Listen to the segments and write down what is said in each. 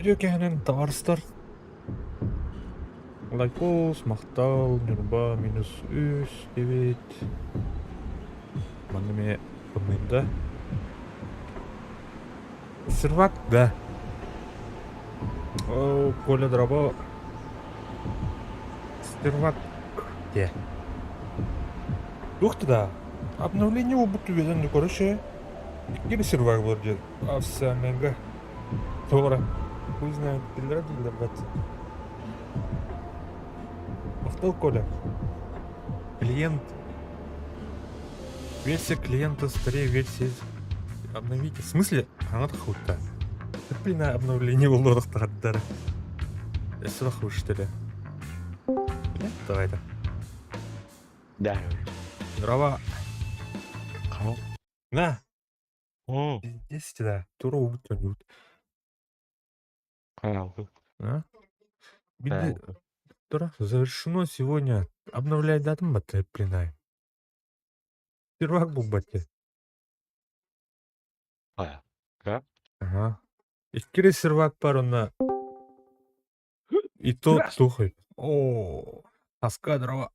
Үтүө кэһэнэн таҕарыстар Лайкос, махтал, Ньурба минус үс диэбит. Манна эмиэ тымныйда. Сервак, да. О, Коля дорообо. Сервак де. Туох да обновление буолбут түгэнин короче икки сервак буолар диэн официальныйга Туора. Хуй знает, биллэрэ биллэрбэт. Махтал, Коля. Клиент. Версия клиента старее версии. Обновите. В смысле? Она хута. Блин, обновление буллуохтаҕардара. Өссө да Давай это. Да. Здорово. Кого? На. О, Пиздец да. Тура убут канал. А? Беды. Тура, завершено сегодня. Обновляй дату, баты, плинай. Первак был баты. А, да? Ага. Иккире сервак бар онна. И то тухай. О, аска дрова.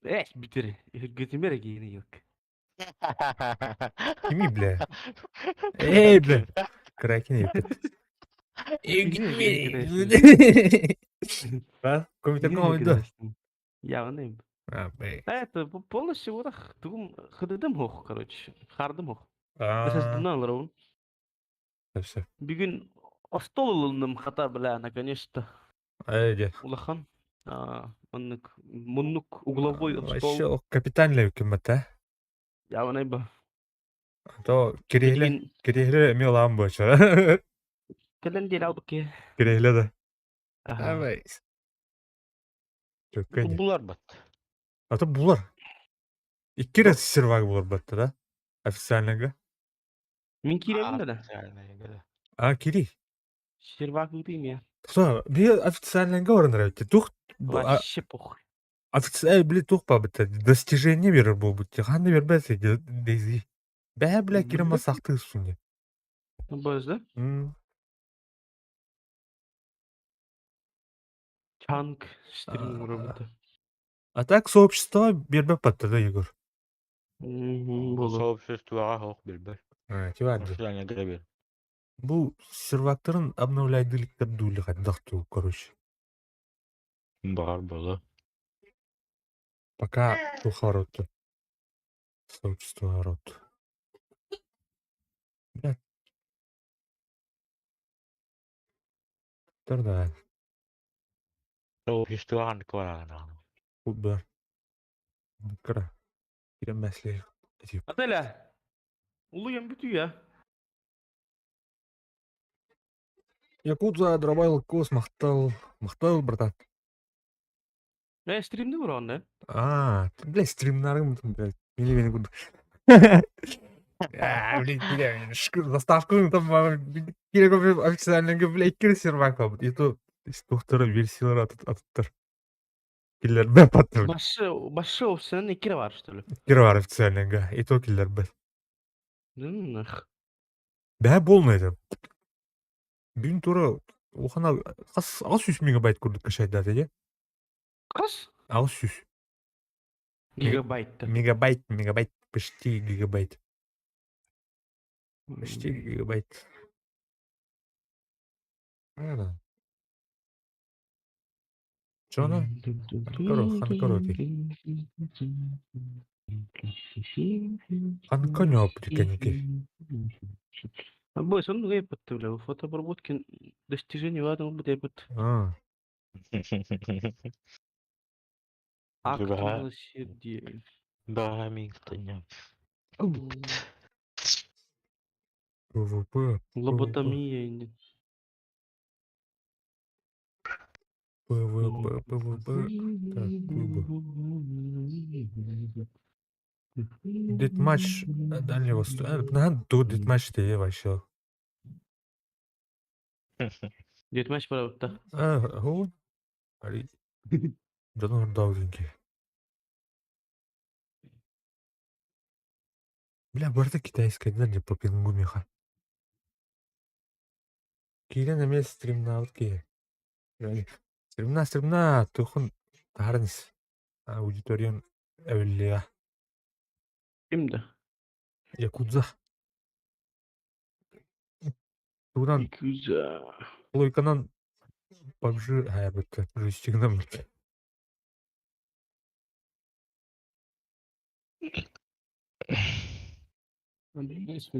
Э, бүтэр. Гөтүмэр гиини yok. Кими, бля? Эй, бля. Кракен еппит. А? Компьютер команду. Явный. А, бэй. Это полностью вот тугум хыдыдым хох, короче. Хардым хох. А, Эсэстынан алырабын. все. Бүгүн остол ылынным хата, бля, наконец-то. Айде. Улахан. Оннук муннук угловой остол. Вообще капитальный кеммата. Явный ба. То кирехле Билигин кирехле эми ылаан буоча. кэлэн диэри албыке. Кирехле да. Аха. Давай. Чөккө Булар бат. А то булар. Икки эрэ сервак булар батта да? Официальныйга. Мин киирэбин да. А, кири. Сервак ыытыым я. Что, би официальныйга баран нравится. Тух Вообще похуй. официальный били тух бабыта достижение берер буолбут. Ханна бербэт дейзи. Бэһэ бля кирема сахты суне. Быз да? Чанк стрим работа. А так сообщество бербэт батта да, Егор? Болу. Сообществоҕа суох билбэт. А, тиварды. Официально бер. Бу сервактарын обновляйдылыктар дуулі хайдах туу, короче. Баар буолуо. Пока тухаруту. Сообщество рот. Бля. Тогда. Сообщество кварана. Куда? Кра. Киремесли. Ателя. Улуйан бүтүө. Якудза дробайл кос махтал. Махтал, братан. Э, стримди бураҕын А, ты, блядь, стримнарым, блядь, мили мени курдук. А, блин, бля, заставку там керек официально, блядь, кир сервак И то доктора версиялар атыттар. Киллер б паттыр. Башы, башы офсенен иккире бар, что ли? Кир бар официально, и то киллер б. Нах. Бә болмайды это. Бүгүн тура ухана хас 600 мегабайт курдук кашайдаты де. Хас? 600. Гигабайт. Мегабайт, мегабайт, почти гигабайт. Почти гигабайт. Ана. Чона? Ханкоро, Ханкоро приканики. Бой, сон гэйпэт бля, фотообработки достижений ладно будет. А. Акт милосердия. Да, милостыня. ПВП. Лоботомия. ПВП, ПВП. Так, клубы. Дитматч Дальний Восток. Надо тут дитматч ты вообще. Дитматч правда. А, гу. Али. Да ну даудинки. Бля, барда китайская, да, не по пингу меха. Кирен эмес стримнаабыт киһи. Стримна, стримна, тухун таарнис. Аудиториян эбиллиэ. Ким да? Якудза. Тугунан Якудза. Лойканан PUBG хайбыт, джойстигынан бит.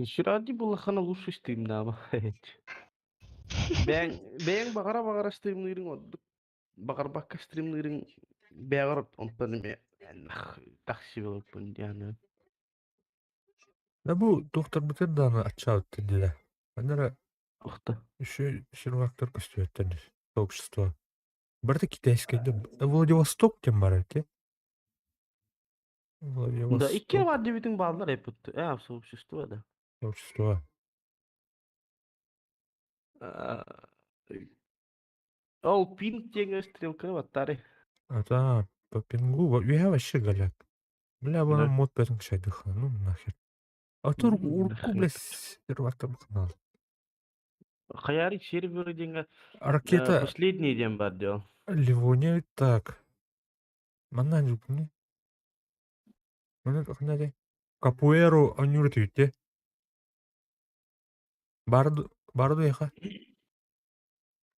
Ширади буллахана лучший стримнаба. Бэйэҥ бэйэҥ баҕара-баҕара стримныырыҥ ордук. Баҕарбакка стримныырыҥ бэйэҕэр онтон эмиэ такси буолбун диэн. Да бу докторбутын даҕаны аччаабыттар диилэр. Манна эрэ Охто. еще сервактар көстүбэттэр сообщество. Барыта китайскай да Владивосток диэн баар эбит Да, икки Владивосток. баар диэбитиҥ бааллар эппит. Ээ, сообщество да. Сообщество. Ол пинг диэҥҥэ стрелканы баттаары. А да, по пингу я вообще голяк. Бля, Да. бу мод бэрин кшайдыха, ну нахер. А то урукку, бля, сервактар канал. Хайари сервер диэҥҥэ Ракета последний диэн баар дио. Ливония так. Манна не. Манна ханна Капуэру анюртүтте. Барду барду яха.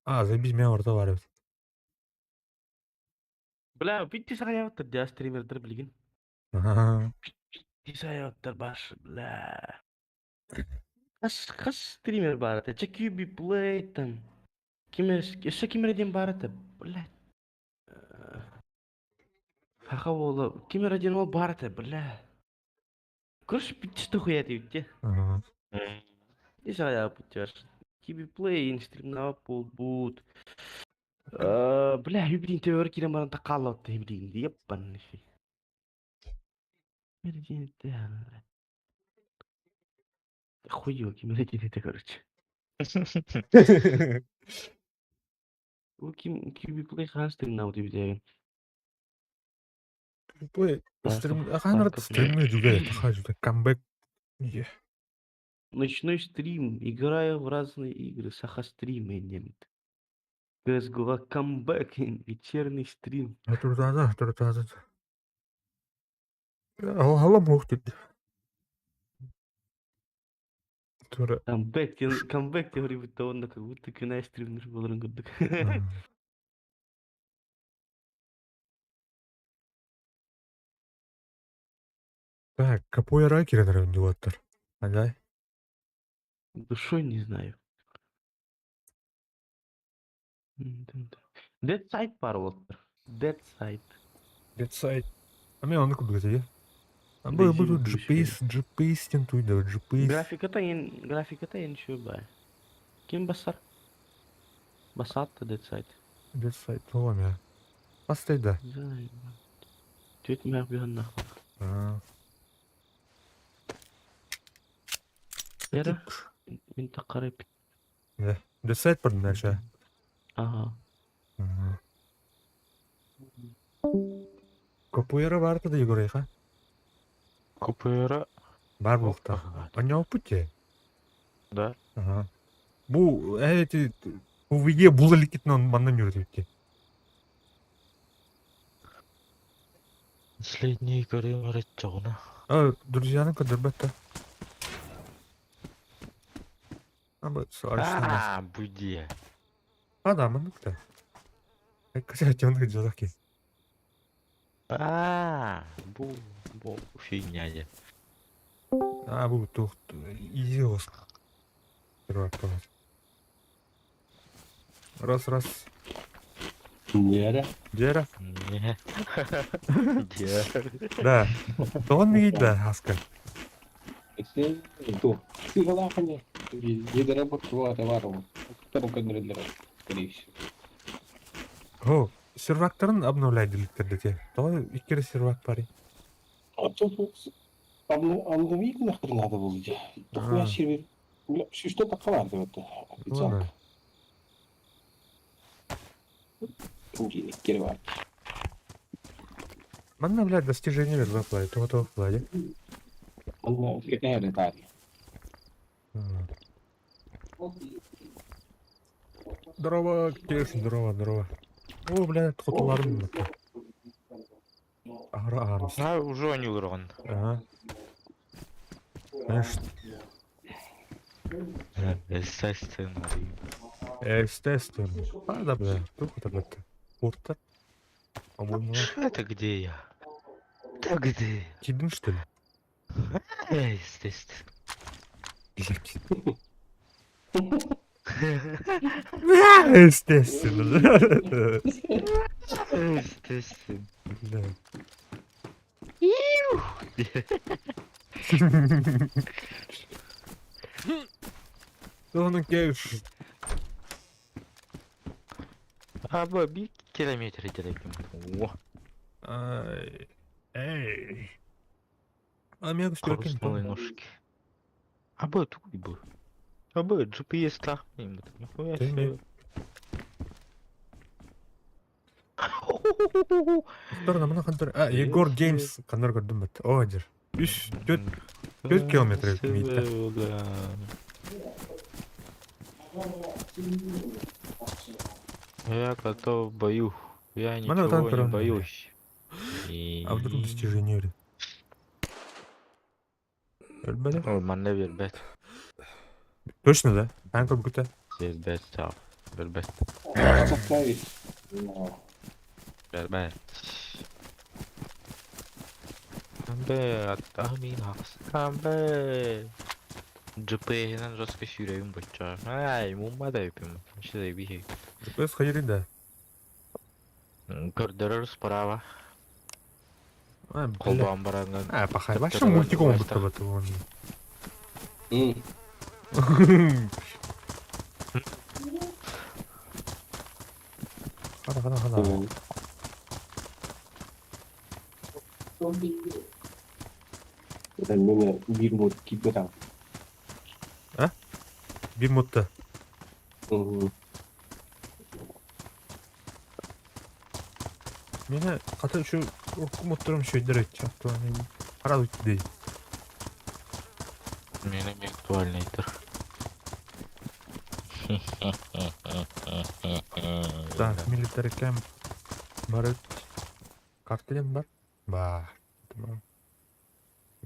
А, забить меня орта бар эбит. Бля, битти саҕайаабыттар дии стримердэр билигин. Ага. Битти саҕайаабыттар баш, бля. Хас хас стример баар этэ? Чэ QB Play там. Ким өссө ким эрэ диэн баар этэ? Бля. Саха уола ким эрэ диэн ол баар этэ, бля. Короче, битти хуя диэбит Ага. Битти саҕайаабыт QB Play стримнаабат буолбут. Бля, үбүрин төбөр киирэн баран такааллабытта хибрин ебаный. Хуё, ким эрэ диэн этэ, короче. Бу ким QB Play хаһан стримнаабыт эбит Play стрим ханар стримны жүгә хажу камбэк. Ночной стрим. Играю в разные игры. Саха стрим немет. CSGO камбэк. Вечерний стрим. Туртаза, туртаза. Алла мохтит. Тура. Камбэк, камбэк теория будто он как будто күнә стримнер боларын көрдүк. Так, капуэра киирэн диэбиттэр. Ага. Душой не знаю. Dead Side баар буолтар. Dead Side. Dead Side. А мен ону курдук этэ. Бу Resident GPS, GPS диэн туйда, GPS. Графиката ин үчүгэй баар. Ким басар? Басаатта Dead Side. Dead Side тоҕо эмэ. Хас да? Знаю. Түөрт мэх быһаннах. А, Яра, мин таққарай. Да. Dead Side бар дальше. Ага. Капуэра баар да Егор Купера. Баар буолуохтаах. Онньооппут дии. Да. Ага. Бу эти УВЕ була иликкитин манна ньүрүтүбүт. Последний көрүҥ эрэ. А, друзьяны көрдөрбөт да. А, бу А, буди. А, да, маннык да. Кстати, он дьалак. А, бу фигня дии. А, бу туох изи ос. Раз, раз. Нера. Дера. Не. Де. Да. Тоҕо да, Хаска. Это то. Ты голахани. Недоработка была товаром. Скорее всего. О, сервактарын обновляй деликтер Тоҕо икки сервак пари. А тут обновить нахрен надо было где. Дохуя сервер. Бля, что такое это? Официалка. Кирвак. Манна, блядь, достижение верзапла, это вот вкладе. Он какая деталь. Здорово, Кеш, здорово, здорово. О, блядь, хотуларым. Ара, армс. А, уже не урон. Ага. Знаешь, Естественно. естественно. А, да, бля, тут это, блядь, Портер. А по-моему, Это где я? Это где? Кидин, что ли? Естественно. Блядь. Естественно. Естественно. Бля. Тоҕо кеш. А, бу 1 километр дереким. О, Ай. Эй. А меня хрустнулые ножки. А бу тут бу. А бу GPS так. Нихуя Ты себе. А, Егор Геймс канар көрдүм бит. О, дир. Үс, 4 километр мийтте. Я готов в бою. Я Мана ничего не танк боюсь. А вдруг достижение ли? Өлбөдө? Ой, манна бербет. Точно, да? Танк көрбүтэ. Бербет сау. Бербет. Составить. Бербет. Амбе, аттамин амбе. GPS-нэн жестко сүүрэбин бочча. Ай, мумма да өпүм. Что бихи. GPS хайыры да. Көрдөрөр справа. А, бля. Колбан баранган. А, пахай. Вообще мультиком будто бы это вон. Хана, хана, хана. Мен бир мод кипетам. Бир модта. Мени ката şu урку модторум шөйдер өтчү. Харал өттү. Мене актуальный тур. Так, military camp бар. Карта бар? Бар. Tamam.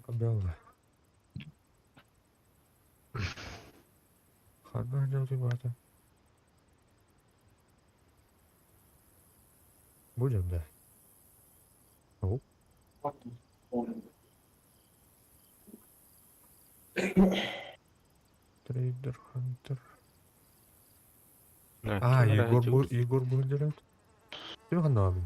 Белла. Ханна ребята. Будем, да. О. Трейдер Хантер. Бля, А, ким Егор эрэ бу Егор Бондарев. Ким ханнаабын?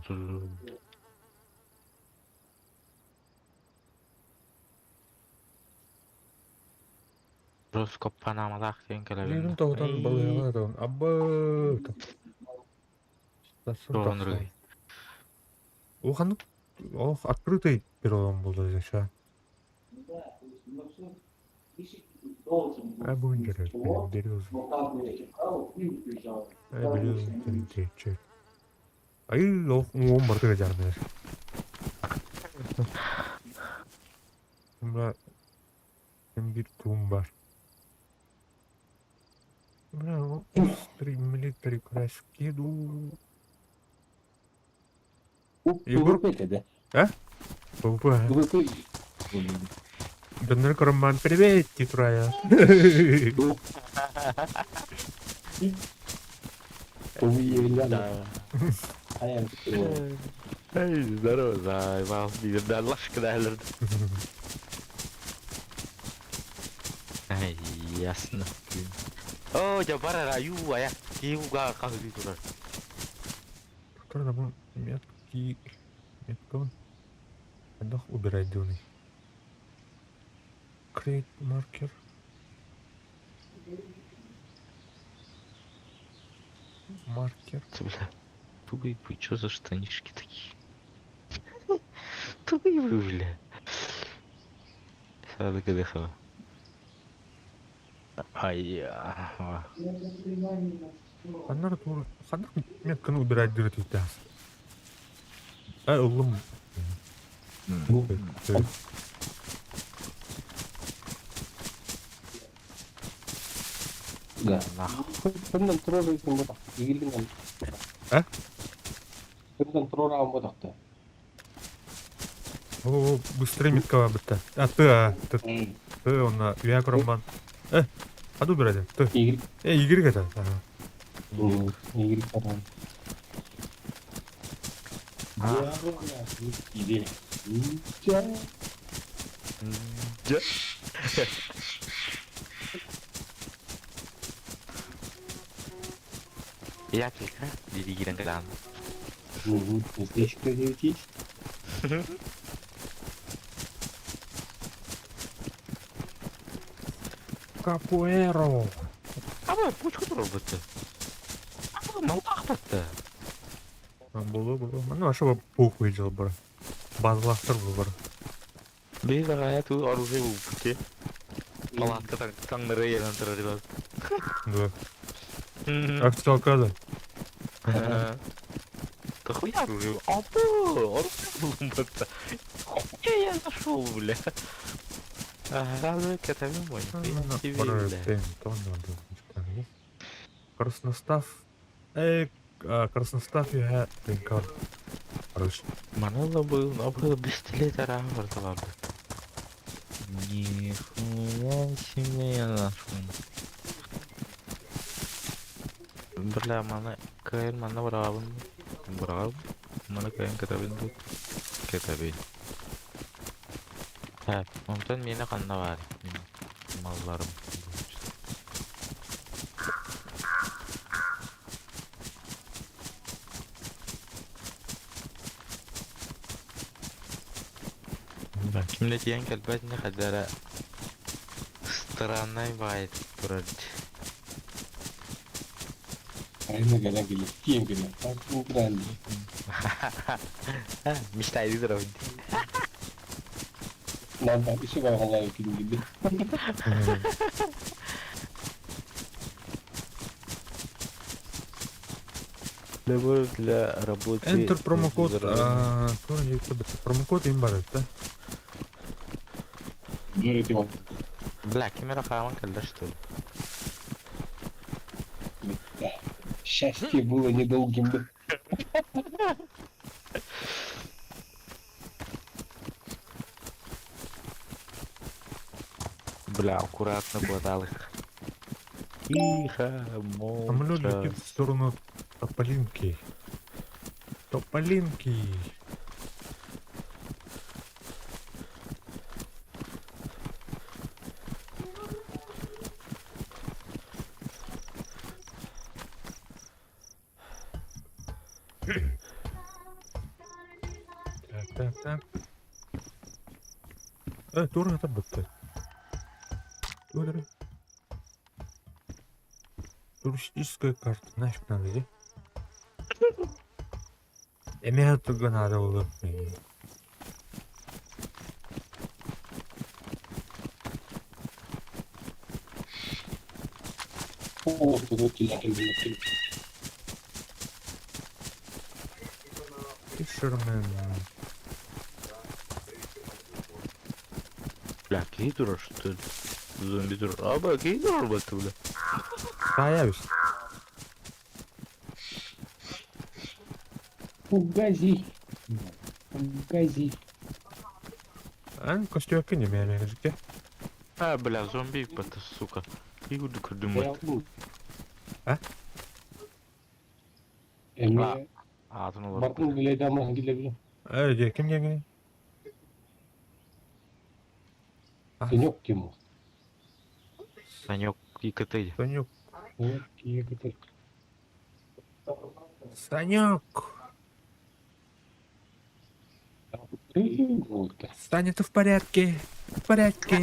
Роскоп Панамалаах диэн кэлэбин Билигин да. тоһутан Эй, балыыһаҕа сытабын. Абы Тахсан Туох тахсан. оннуруй? Ол ханнык олох открытый перелом буолла дьэ. А Бондарев, Береза. А Береза Ай, олох уҥуоҕум барыта дьаарбайар. Мына биир туум баар. Бля, острый милитари краски дуу. Егор ПВП это, да? А? ПВП. ПВП. Донор Роман, привет, Титрая. Выявляли. Да. А я Эй, здорово, заебал. Да, лашка дайлер. Ай, ясно. О, жабара раю, ая. Киуга кахы турар. Который метки... Метка Хайдах убирать дыный. Create marker. Маркер. Бля, тугой вы, чё за штанишки такие? Тугой вы, бля. Сразу КДХ. Ай, я. Ханнар тур... Ханнар метканы убирать дыры тас. Ай, ыллым. Ну, Да. Нахуй. Кымнан турар экен бодак. Игилген. А? Кымнан турар ам бодакта. О, быстрее метка бытта. А, ты, а, ты, ты, он, я Роман. Хаду убирать, ты. Игил. Игорь это. Ага. Игил каран. Иди. Да. Я кілька диригирен калан. Здесь кто-нибудь есть? Капуэро. Аба, пучка турар бытты. Аба, маллаах бытты. Было, было. Ну, а что похуй делал, бро? Базластер был, бро. Бей загая ту оружие упте. Палатка таң таңныры елен турар ребят. Да. Официалка, да. Да хуя оружие. Апа, оружие бытты. Хуя я зашел, бля. Ага, кетами мой. Красностав. Красностав я тынкар. Хорош. Манала был, но был пистолет арам Нихуя себе я нашел. Бля, мана кайын мана бравын. Брав. Мана кайын кетабин тут. Кетабин. Так, онтон мени ханна бар. Малларым. Кимле тиен кэлбэт не хадара странный байт турар. Айна гала геле. Кием геле. Так убрали. Мечтай турар. Надо еще багалай ким геле. Для для работы. Enter промокод. Промокод им барат, да? Говорит его. Бля, камера хааман кэллэ что ли? Счастье было недолгим. Да. Бля, аккуратно хватал их. Тихо, Самолет молча. летит в сторону Тополинки. Тополинки. Туора сатар Туора. Туристическая карта нафиг надо, иди. Эмиэ туга надо было. Fisherman. Бля, киһи турар что ли? Зомби турар. Аба, киһи турар батты, бля. Таябыз. Угази. Угази. Эн костюмка не мэ А, бля, зомби, это, сука. И буду думать. А? Эми Аатын олорор. бартын билейдамы килеби. Э, дьэ, ким диэҥий? Санек ким? Санек ИКТ. Санек. Санек ЕКТ. Санек! Вот. Саня, ты в порядке? В порядке.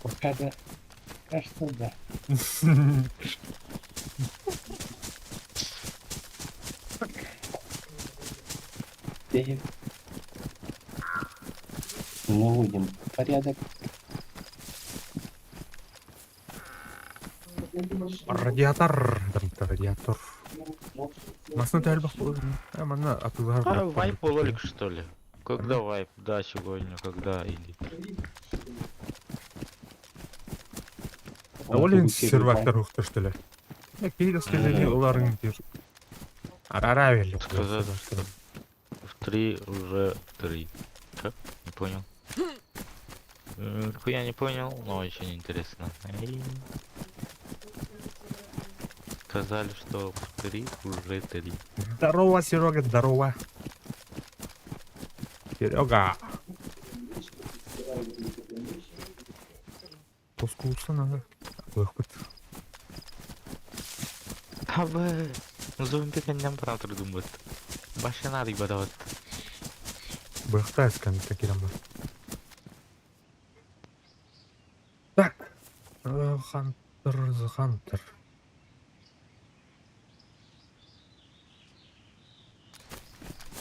Пока да. Пока что да. Наводим порядок. Радиатор. Радиатор. Масына тәлбах А, манна атылар. А, вайп ролик, что ли? Когда вайп? Да, сегодня, когда или... Ол енді сервактар ұқты, что ли? Кейде скелеге олардың дер. Арара берлі. Сказать, что в три уже три. Как? Не понял. Нихуя не понял, но очень интересно. Эй. Сказали, что в три уже три. Здорово, Серега, здорово. Серега. Тоскулса надо. Выход. Абы, зомби кэннем правда думает. Башына рибадават. Быхта такие там. Так. Хантер, The Hunter.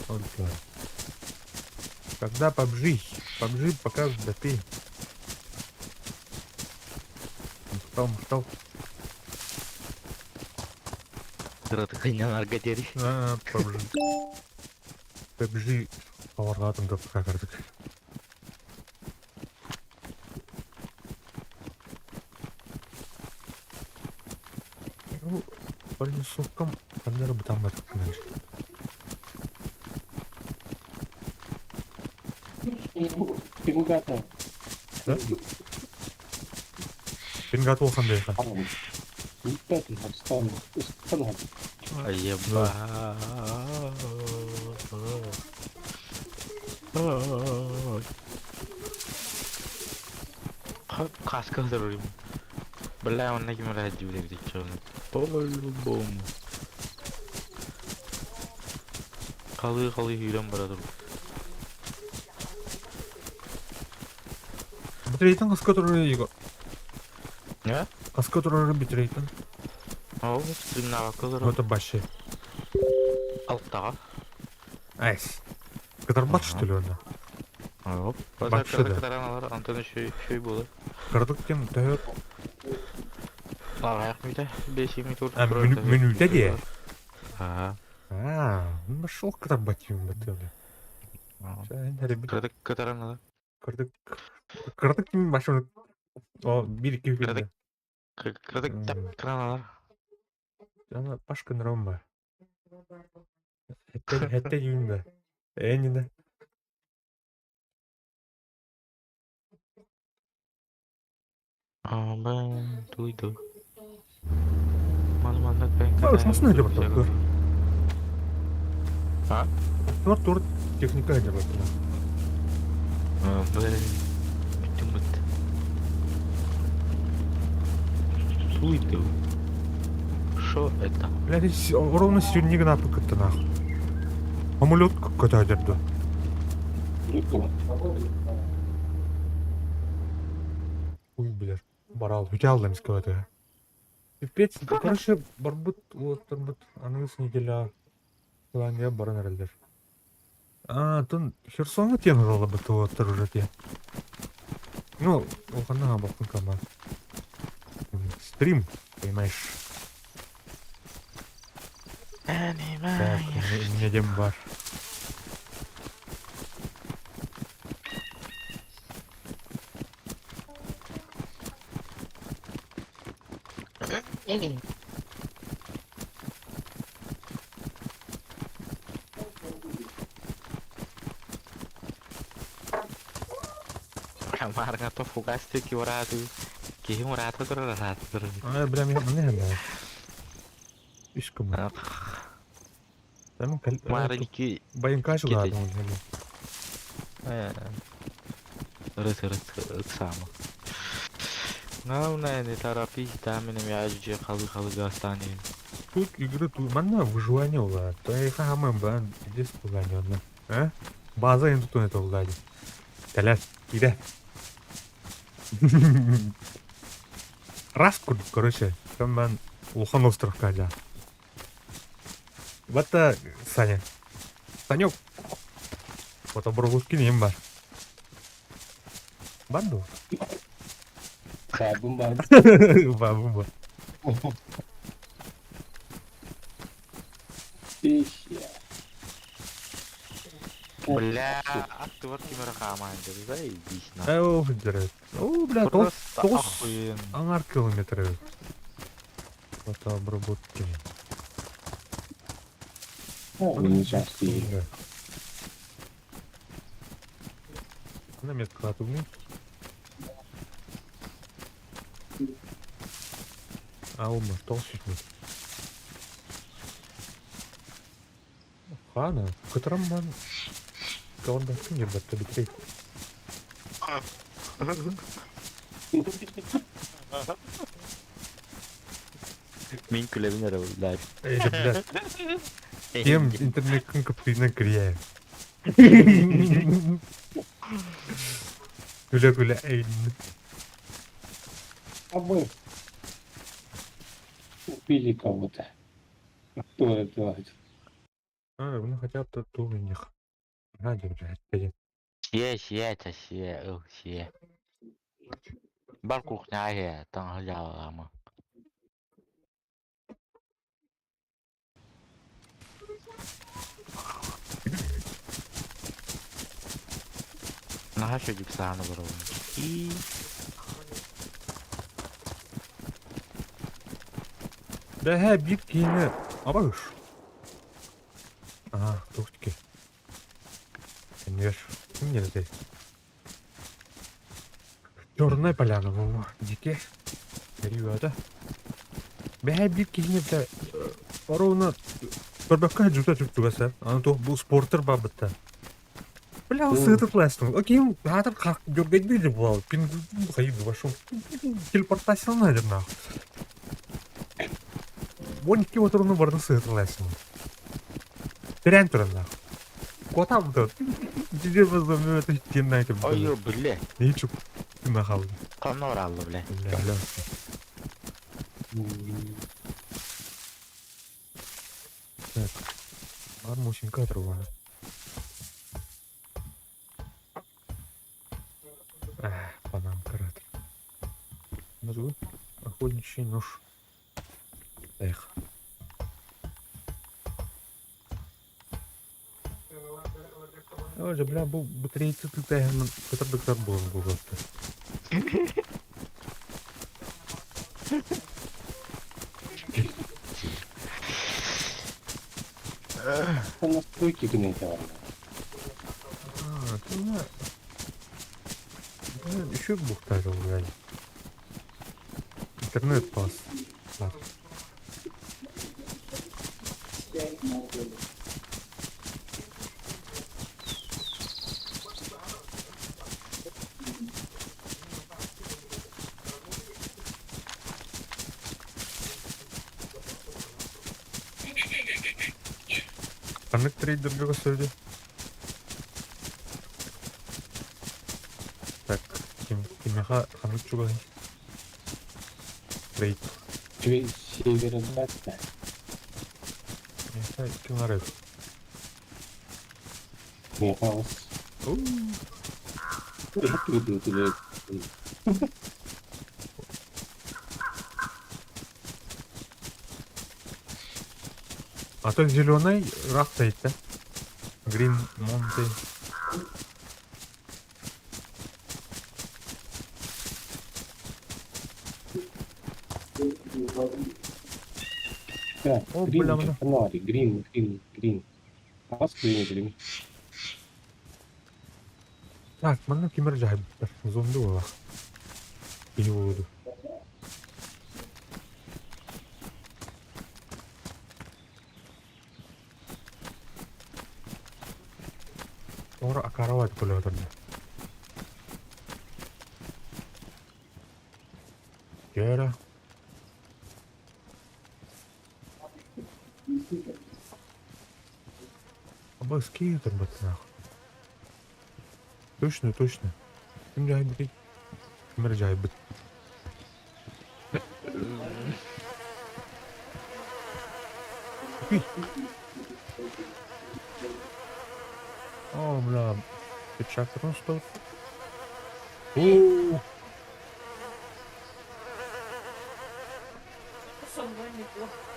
Окей. Когда PUBG? PUBG пока да ты. Махтал, махтал. Дратыхайна наргадери. А, PUBG. PUBG поварлатым деп кірдік. Ну, блин, суккам, қандай бұтан бар. Пингата. Да? Пингат ол қандай екен? Еба. Каска здоровьем. Бля, он на кем ради, блядь, чё По-любому. Қалы қалы үйрен барады. Битрейтін қыз который его. Не? Қыз который битрейтін. О, стримнава кызыр. Это башы. Алтаға. Айс. Кытарбат что ли оны? Оп. Башы да. Антон еще еще и было. Кырдык тем тәйір. Аяқ мүйтә, 5 минут. А, минутә де? Ага. А, ну шел кытарбат юм бітті. Кырдык кытараналар. Кырдык. Кырдык тем башы. О, бир iki Кырдык. Кырдык тап кыраналар. Ана башка нром ба. Хәтта хәтта юнда. Энина. А, бен, туйду. Ман ман бен. А, шунысын әле бар тур. А? Тур тур техника әле бар. А, бен. Бүтүн Туйду. Шо это? Бля, ровно сюрниг на нахуй. Амулет какой-то одерду. Уй, блядь. Барал, утял там сказать. Пипец, короче, барбыт уолаттарбыт аныгыс неделя Голландия баран эрэллэр. А, тон Херсоҥҥа тиэн ылалларбыт уолаттар уже тиэн. Ну, улаханна аабаппын кама. Стрим, понимаешь. Так, инньэ диэн баар. Марга тофугасты киурааты киһи ураата турар араата турар. Аа, бля, мен маны хэмэ. Үс кымы. Там кал... Маленький Байынка Китай. чугаатын. Рыс рыс ыксама. Главное не торопись, да, меня я халы халы останем. Тут игры тут манна выживание ула. То я хамам бан здесь пугание одна. А? База им тут это улади. Каляс, иде. Раз курдук, короче, там бан улахан островка дьа. Батта Саня. Санек. Фотоброгускин им бар. Бар дуо? Баабын баар. Баабын бар. Бля, аттыбар кимэр хаамаан дьэ, заебись на. Оо, дьэ. Оо, бля, тоҕус Просто тоҕус охуенно. аҥаар километр эбит. Фотообработки. Не часто. На метка атугни. Алма, толщик. Хана, в котором man Каландакын ербатта битрей. Мин күлэбин эрэ блядь. Эй, блядь, кем интернеттин кыптыйынан кирийэ. Күлэ-күлэ эйн. А мы убили кого-то. Кто это? А, ну хотя бы ту у них. Надя, блядь, блин. Сиэ сиэ ча сиэ ыл сиэ. Бар кухня иһэ таҥаһы дьаалалаама. Наһаа үчүгэй саһаан олоробун. И Бэһээ биир киһини абаҕыш. Ага, туохтики. Эннигэр. Ким диэтэй? Черная поляна буолуо. Дикэ. Ребята. Бэһээ биир киһини бля оруобуна көрбөккө дьута чугаса. Аны туох бу спортер баабыта. Бля, сытып ластым. Окей, хаатар хак дөргөйдү буол. Пин хайы вошел. Телепортация нахуй. 12 моторunu барытын сыһытылаасың. Тирээн туран нахуй. Куотаам да. Дидер Ой, бля. Ничего. Нахал. Ханна баралла, бля. Бля. Так. Бар мусинка труба. Эх, панам карат. Назову охотничий нож. Эх. Ой, бля, бу батарейцы тутайган кытырдыктар буолан буолуохта. Настройки гнетя. А, ты на... Еще бухтарил, блядь. Интернет пас. Так. Ханнык трейдерга сөйдө? Кимиэхэ ханнык чугаһый? Рейд. Үчүгэй северо-западно. Миэхэ икки аҥар эбит. Миэхэ аҕыс. Уу. А то зеленый ыраах тэйдэ. Green Mountain. Так, О, green бля, мына. фонари, green, green, green. Хас green green. Так, манна ким эрэ дьаһайбыттар. Зомби буоллах. Киһи буолуо дуу. Тоҕо акаровать көлөтөрдө. Кера. Абас турбатынах. Точно, точно. Ким дьаһайбытый? Ким эрэ дьаһайбыт. О, бля, пиджак стоит. О, Со мной неплохо.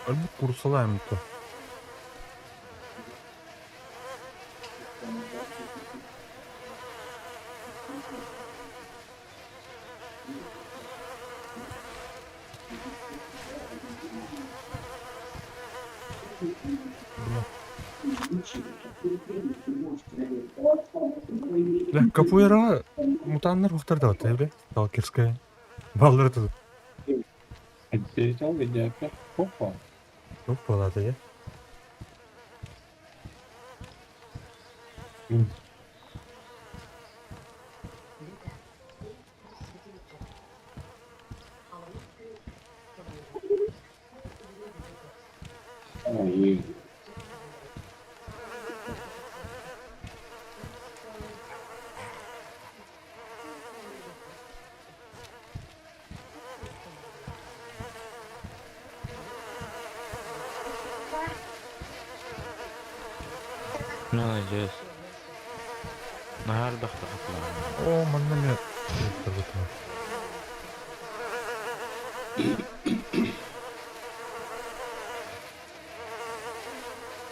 Өлбүт курсалаем то. Бля. Бля, капуэра мутаннар ухтарда вот, бля, сталкерская. Баллар тут. Отдельно видяка. Опа. Yok палата я. Ай, Молодец. Наһаар бахтахатлаан. О, манна мен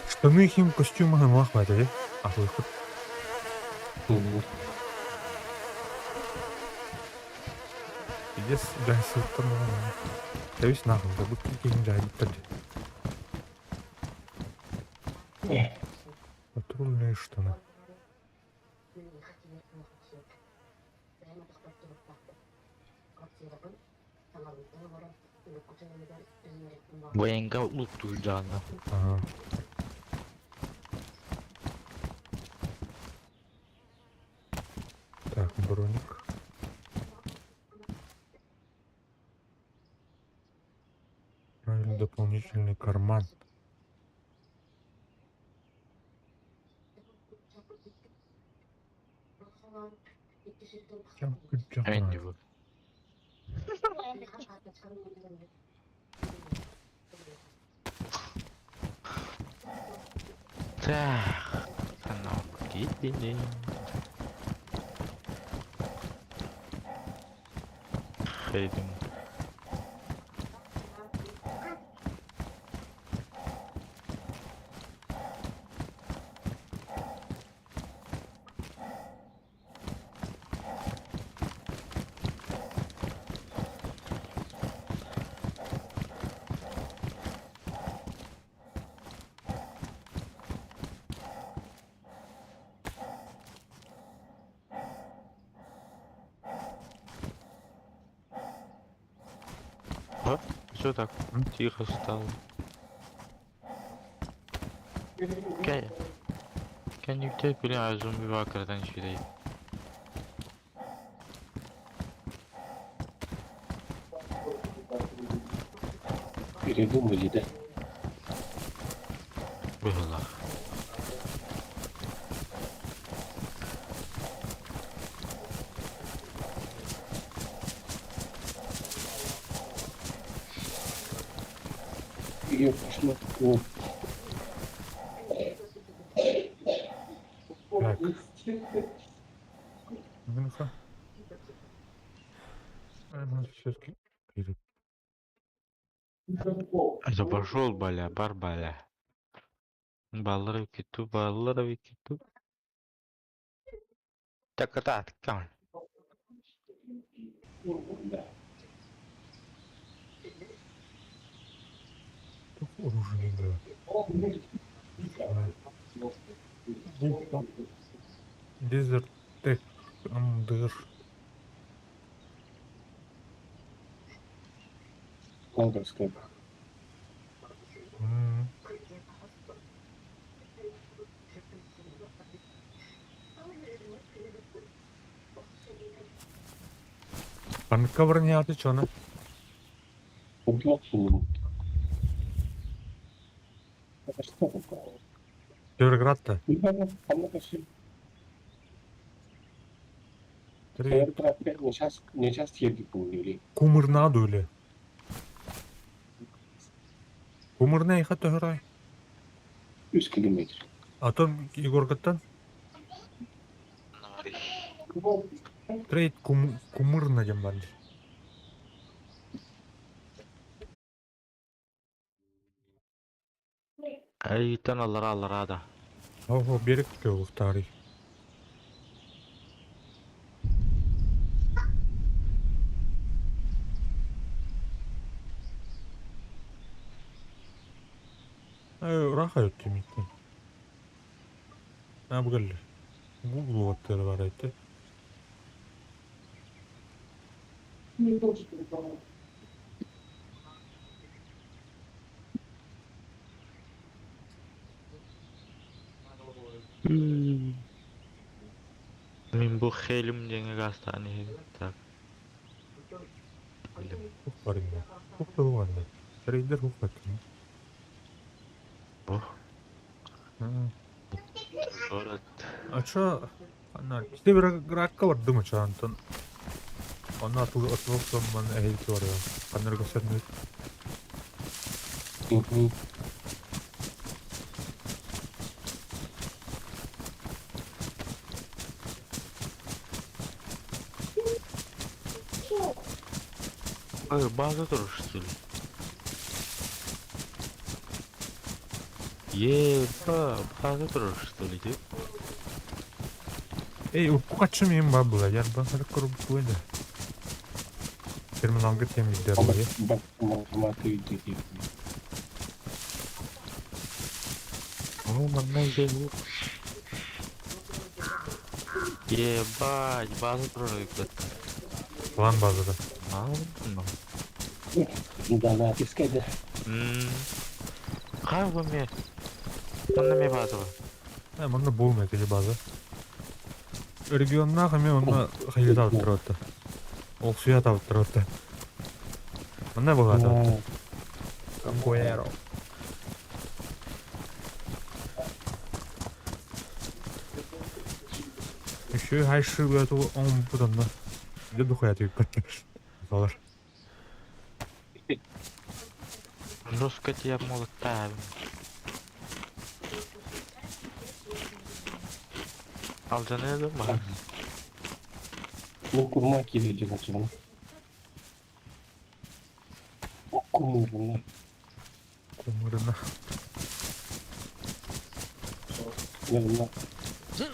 Штаны хим костюмы махмат, э? А выход. Пиздец, жайсылыктан Тәуіс нахуй, да бұт кейін жайбыттыр. Патрульные штаны. Военга улуктуйдаана. Ага. Так, броник. Правильно, дополнительный карман. Эмин бу. Так. Анау киттини. Хейдим. Что так тихо стало? Can, can you take бля зомби вакардан үчүгэй. Передумали, да? Быһыылаах. Ее пошла. О, Так. Ну-ка. Все-таки Это пошел, бля, бар, бля. Баллары киту, баллары киту. Так, так, так. да. оружие да. Desert Tech Амдыр. Лондонская. М. Памятка броня чона. Убил. Это что такое? Североградта. Ну, Три. Не сейчас или Кумырнаду или? Кумырна их это герой. 3 километр. А то Егоркаттан трейд кум, кумырна дем бар. Айтан аллара аллара да. Ого, берег кылыктары. Раха өттү А бүгүл. Google оттары бар айтты. Мин бу хелим деңе гастаны так. Билим. Хух бар инде. Хух булган. Трейдер хух бар. Ох, город. А чо? Ана, Североградка бар дымы чо Антон. Она атылып ман әйт бар. Канырга сөрнү. Угу. Ой, база тоже что ли? Еба, база тоже что ли? ти? Эй, уккачы мен бар була. Яр бан сарык көрүп була. Терминалга темиздер була. О, манна жегу. Ебать, база тоже какая-то. План базада. А, ну. Да, да, искать, да. Хай бу ме. Манна ме база бар. Ә, мында болмай келе база. Регионна хаме онна хайы табып турат. Ол суя табып турат. Мында була. Кампуэро. Еще还是个都он不懂的，你都会这个，好了。 Жестко тебя молотаем. Алжаны ма? Ну, курма кире делать, ну. Кумырна. Кумырна. Наверное,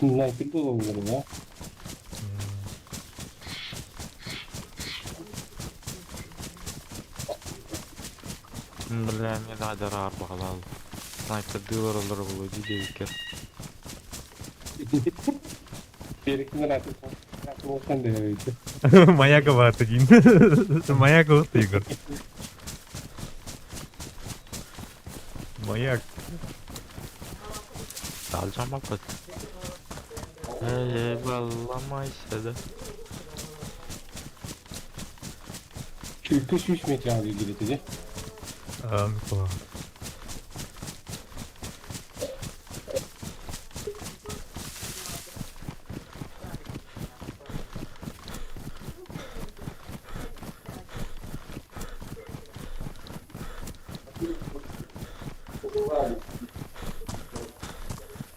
на было, да? Бля, мне надо рар бағалал. Снайпер дилер олар болу дейді екен. Маяка бар деген. Маяк вот Игорь. Маяк. Алдьаммаппыт. Ээ, балламайся да. Чүлкү сүүс метр диир этэ. Микола.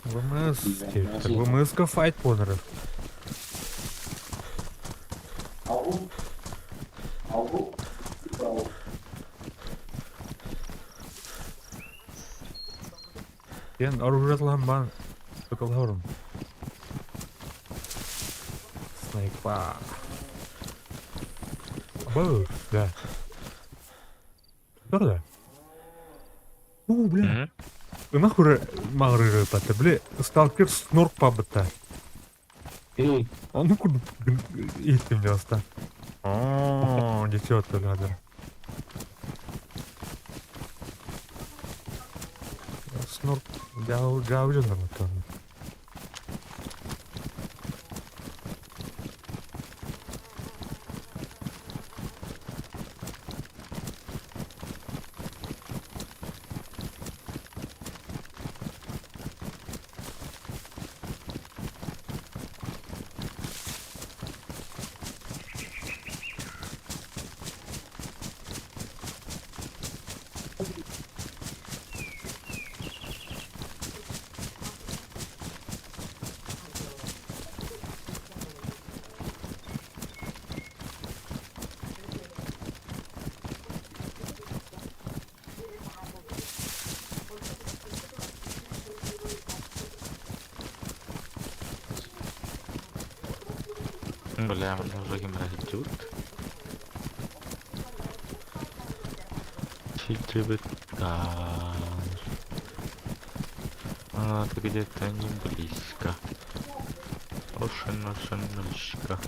ВМС, ВМС-ка файт понырыр. Ен оружиялаһан баан ыкылаһорум. Снайпа. Был, да. Да. У, бля. Ынах уже мағырыр патта. Бля, сталкер снорк пабытта. Оны курдук иттим дьаста. Оо, десет надо. Снорк жау жау жонор. Бля, мне уже геморрой. Чичибыта. А, ты где-то не близко. Очень, очень близко.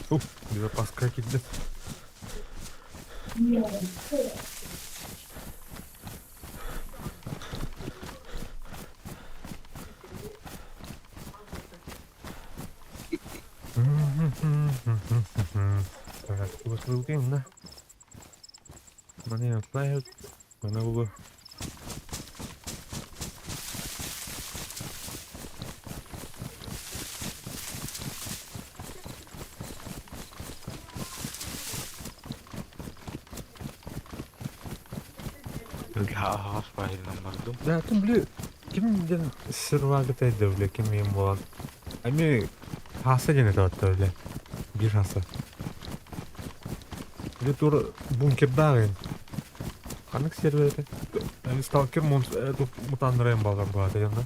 Ух, безопаска кидет. Так, вот вылкин, да? Мне отправят, она была. Хас баһырынан бардым. Да, там, бля, ким ден сервага тайда, бля, ким им була. Ами хаса ден это вот, бля. Бир хаса. Бля, тур бункердагын. Ханнык сервер это? Ами сталкер мон эту мутаннырайын балган була, ден, да?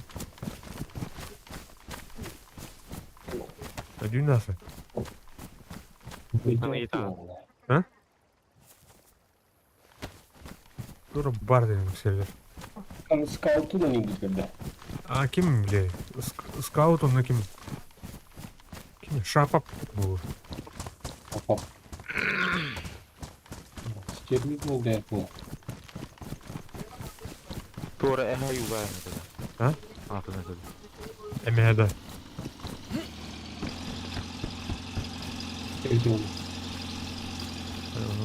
Один насы. А? Тур бар ден сервер. Скауту да не будет. А ким, бля? Скаут он на ким? Ким? Шапап был. Опа. Стервид не дает. Тура эха юбая это. А? А, ты это. Эмеда.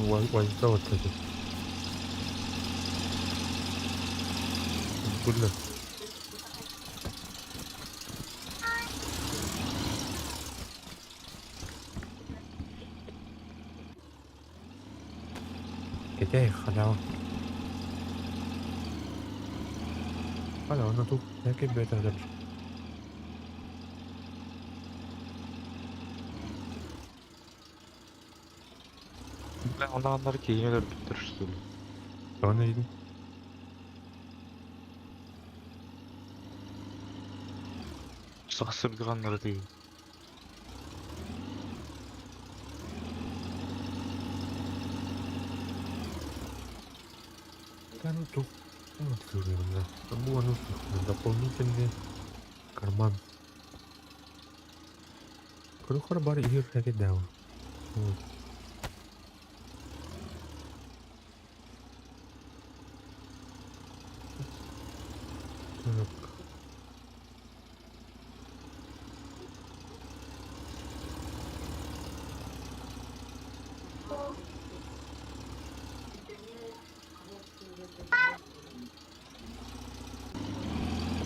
Вазда вот эти. Бля. Китай халява. Халява на тут. Яки бета дальше. Бля, оннар киһини өлөрбүттэр, что ли? Тоҕо диигин? Сахсырдыганнары дии. Да ну тух, ну открыли, да. Бу ону дополнительный карман. Көрөхөр бар иһир хэки дау. Вот. Так.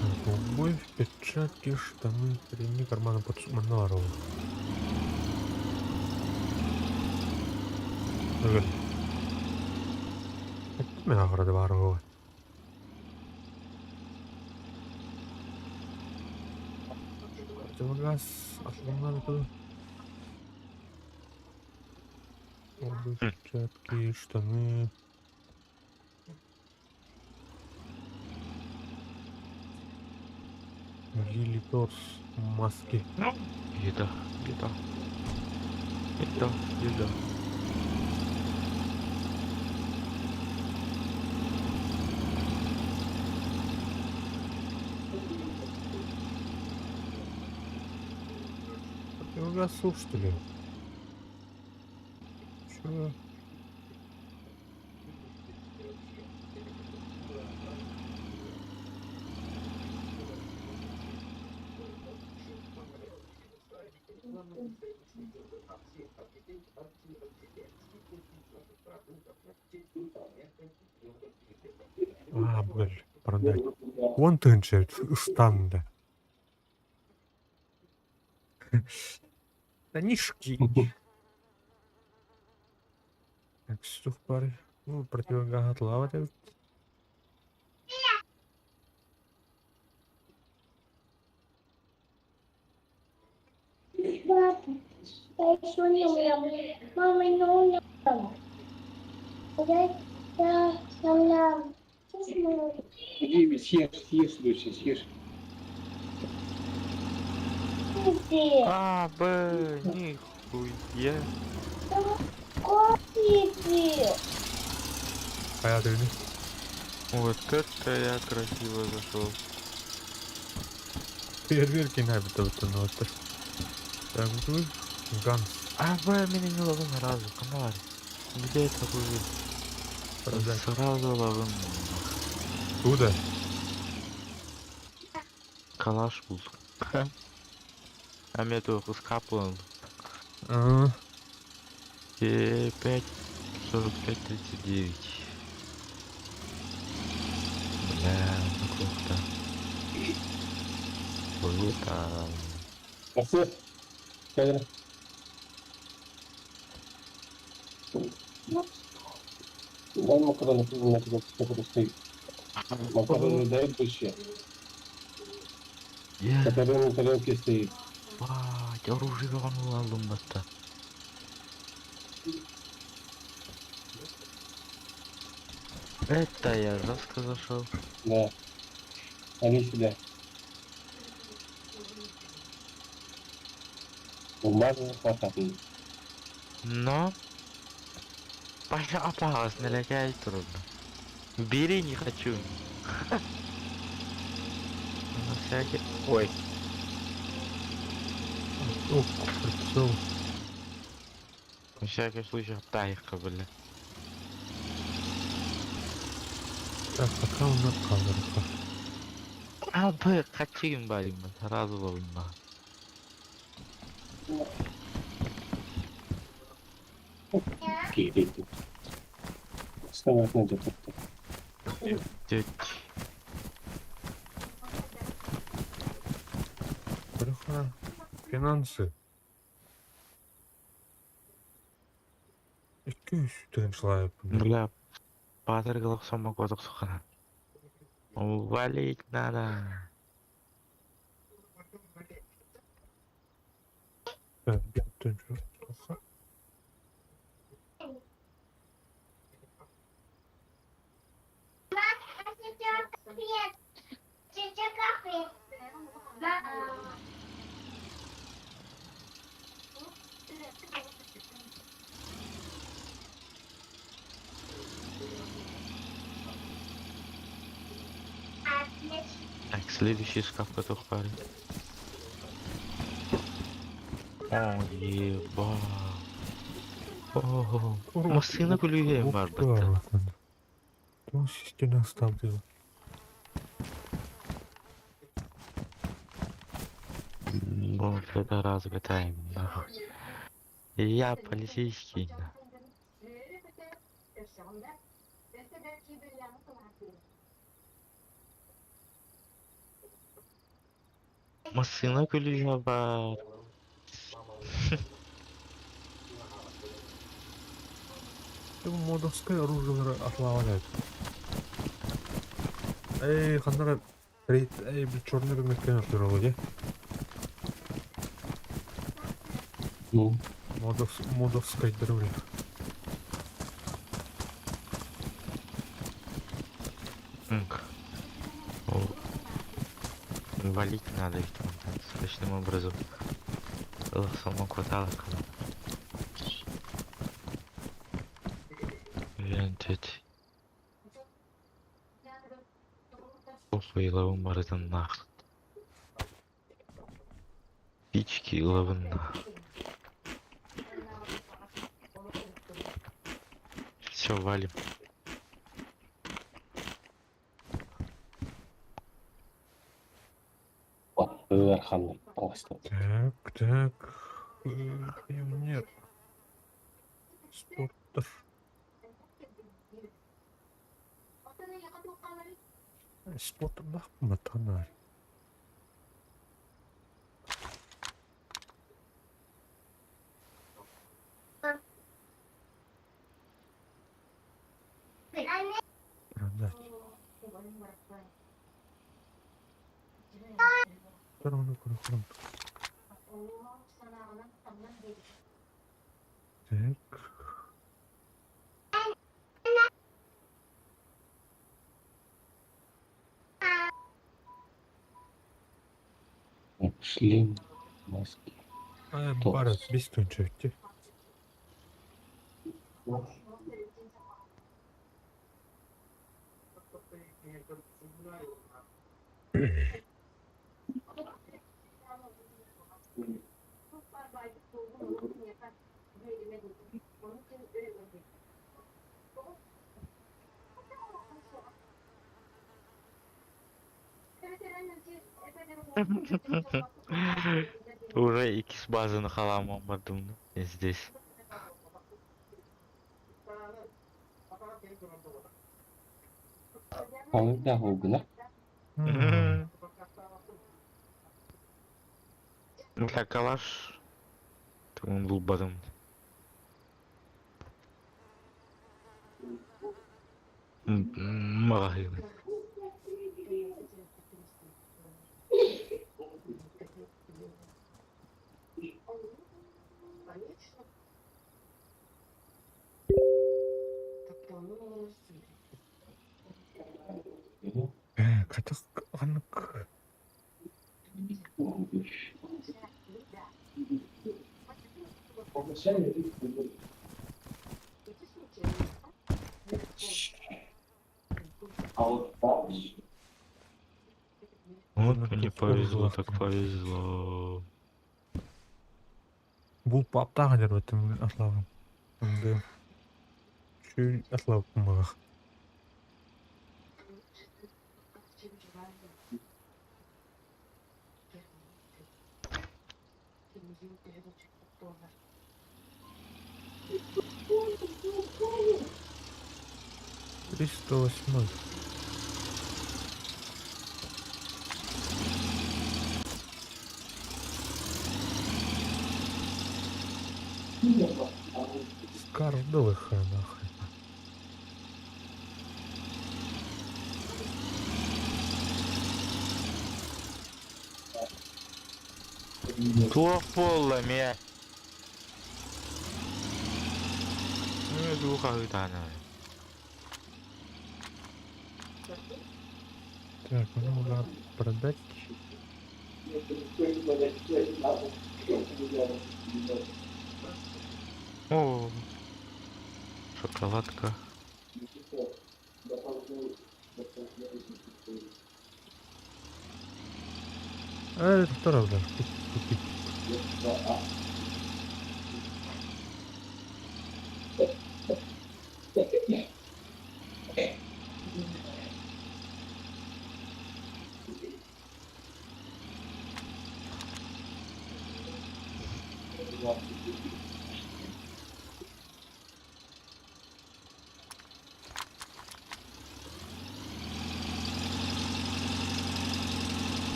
Так, обувь, перчатки, штаны, ремни, карманы под Манарова. Наверное. Мен ағырады бар ғой. Противогаз, атланнар тут. Обувь, перчатки, штаны. Лили торс, маски. Еда, еда. Еда, еда. Противогаз суп, что ли? Чё? А, блядь, продать. Вон тынчает, стан, да. Да нишки. Так, сухпары. Ну, противогаз лава. Папа, я еще не умела. Мама не умела. Я, я, я, я, Иди, съешь, съешь, доча, съешь. Иди. А, Б, нихуя. Иди. А я ты Вот это я красиво зашел. Фейерверки набито вот это. Так, вот Ганс. А, Б, меня не ловил ни разу, комар. Где это будет? Продать. Сразу ловим. Туда. Калаш был. А мне только скапал. А, 5, 45, 39. Бля, ну круто. Круто. Арсен, кәдір. Дай макароны, на тебя сколько стоит. Макароны дай вообще, Я, которые на тарелке стоит. бать, оружие алым батта. Это я жестко зашел. Да. Они сюда. Бумажный захватывай. Но... Паша опасно, лететь трудно. Бери, не хочу. На всякий... Ой. Ох, прицел. На всякий случай тайка, бля. Так, пока у нас камера. А, б, хотим, барим, сразу ловим. Кири. Вставать надо как-то. Теть. Бляха. Финансы. Икки үстен шлайып. Бля, патер сама кодок сухана. Валить надо. Так, беттен. Так, следующий шкаф готов, парень. О, еба. О, массыына күлүүһэ бар бытта. Туох система ставил? Вот это разгадайм, нахуй. Я полицейский. На. Массыына күлүүһэ бар. Ты модовское оружие отлавляет. Эй, ханнара рейд, эй, бу черный рынок туралы, де? Ну, Модовская дрюля. М. О, валить надо их там, там срочным образом. Само хватало. Вентит. Похуй, ловым барытын нах. Пички ловын нах. Все, валим. Архан полностью. Так, так. Пионер. Спортер. Спортер матанар. Продать. Так. Шлем, маски. Барат, бес төнчөттü. Уже икс базаны халамам бардым здесь. Аны да oldu Бля, калаш. Он был бадым. Магазин. Катак анык. Вот мне повезло, так повезло. Бул паптаға дер өтім атлавым. Онды шүй атлавым мағақ. 308. Скардовых нахрен. Туох буолла эмиэ. Дуу хаһыытаана. Так, ну надо продать. О, шоколадка. А, это второй даже купить.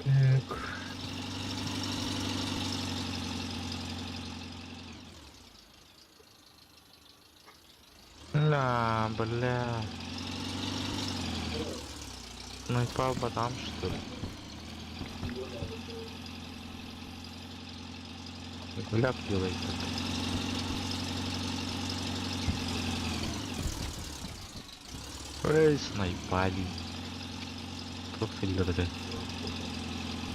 Так. Ля, бля. Ну и папа там, что ли? Гляп делай так. Эй, снайпали. Профиль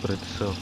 Прицел.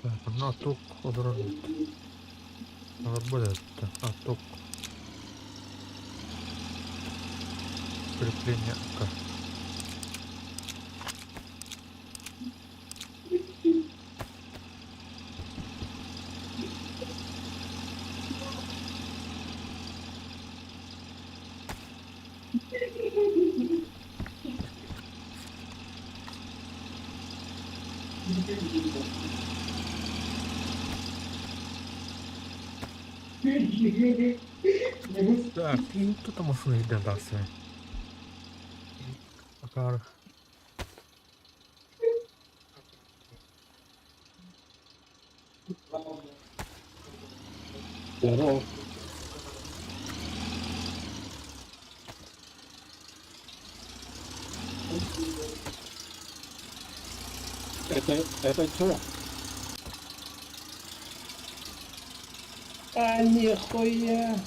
Так, ну тук odoror. Работает. А тук. Крепление АК. Так, и тут машина йде дальше. Акар. Здорово. Это что? А нихуя.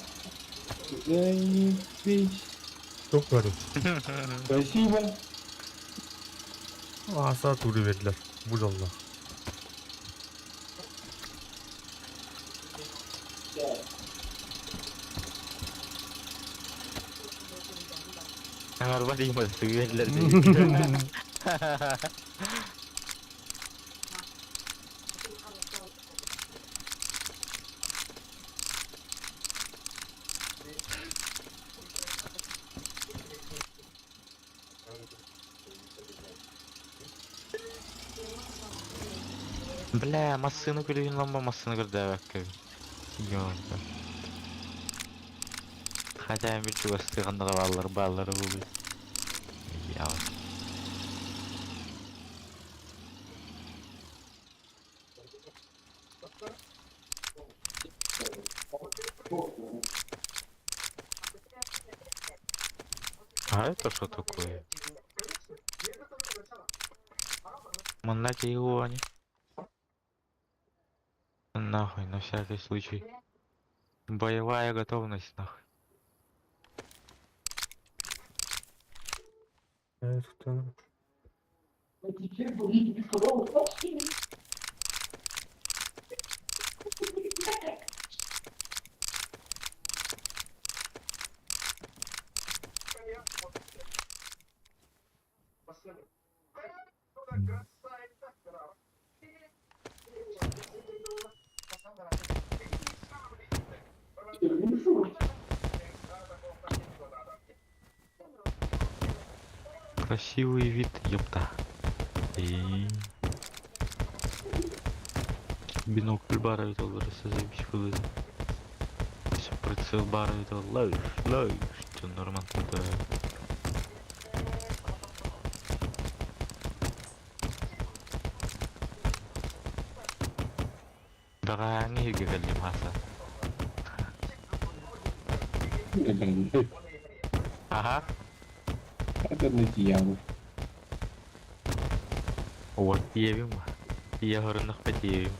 Заебись. Çok garip. Спасибо. Asa turu verdiler. Bu Allah. Araba değil mi? Verdiler. Бля, массыны көрген ламба массыны көрді әбәкке. Ёлка. Хотя bir чугастыганнары баллар баллары бу. Я. А это что такое? Маннать его они. Нахуй, на всякий случай. Боевая готовность, нахуй. Это... Красивый вид, ёпта. И... Бинокль баар эбит ол заебись выглядит. Все прицел баар эбит ол лэш, лэш, нормально. Бэҕэһээҥҥи иһиргэ кэллим Хаса. Аха. Это не тиийэҕин. Уот тиийэбин ба. Тиийэ соруннахпа тиийэбин.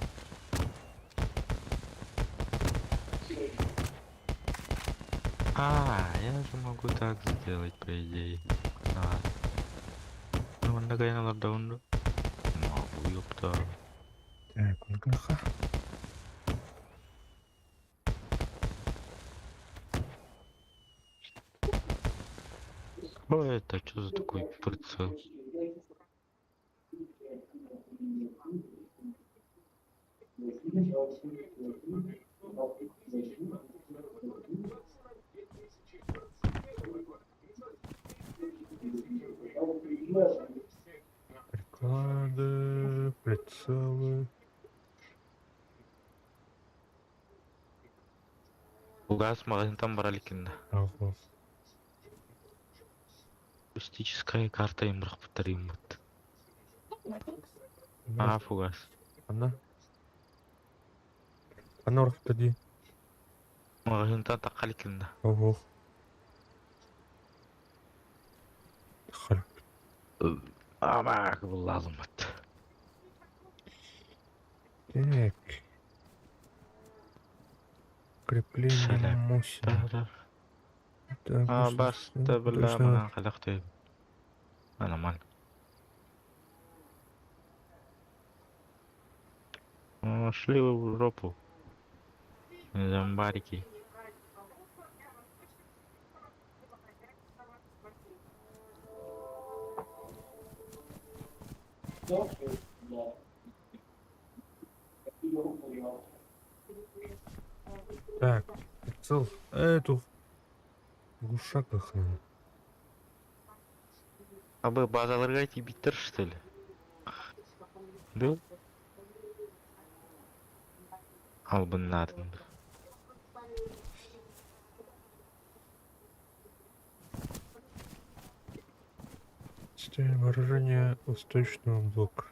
А, я же могу так сделать, по идее. А. Ну, манна кайан олордоҕун дуо? Могу, ёпта. Так, онкнаха. Что это? Что за такой прицел? Приклады, прицелы. Угас магазинтан бара иликкин да. Ага. Туристическая карта им бырахпыттар А, фугас. Анна. Анна урахта дии. Магазинтан тахха иликкин да. Ого. Хал. Амак буллаалыммыт. Так. Крепление Шаляп. Мосина. Так, А, можно баста, бля, точно. манан хайдах Нормально. Ну, шли вы в жопу. Зомбарики. Так, прицел. Эту. Глушак их надо. А вы базаларга тиийбиттэр, что ли? Да? Албыннаатын. Система вооружения восточного блока.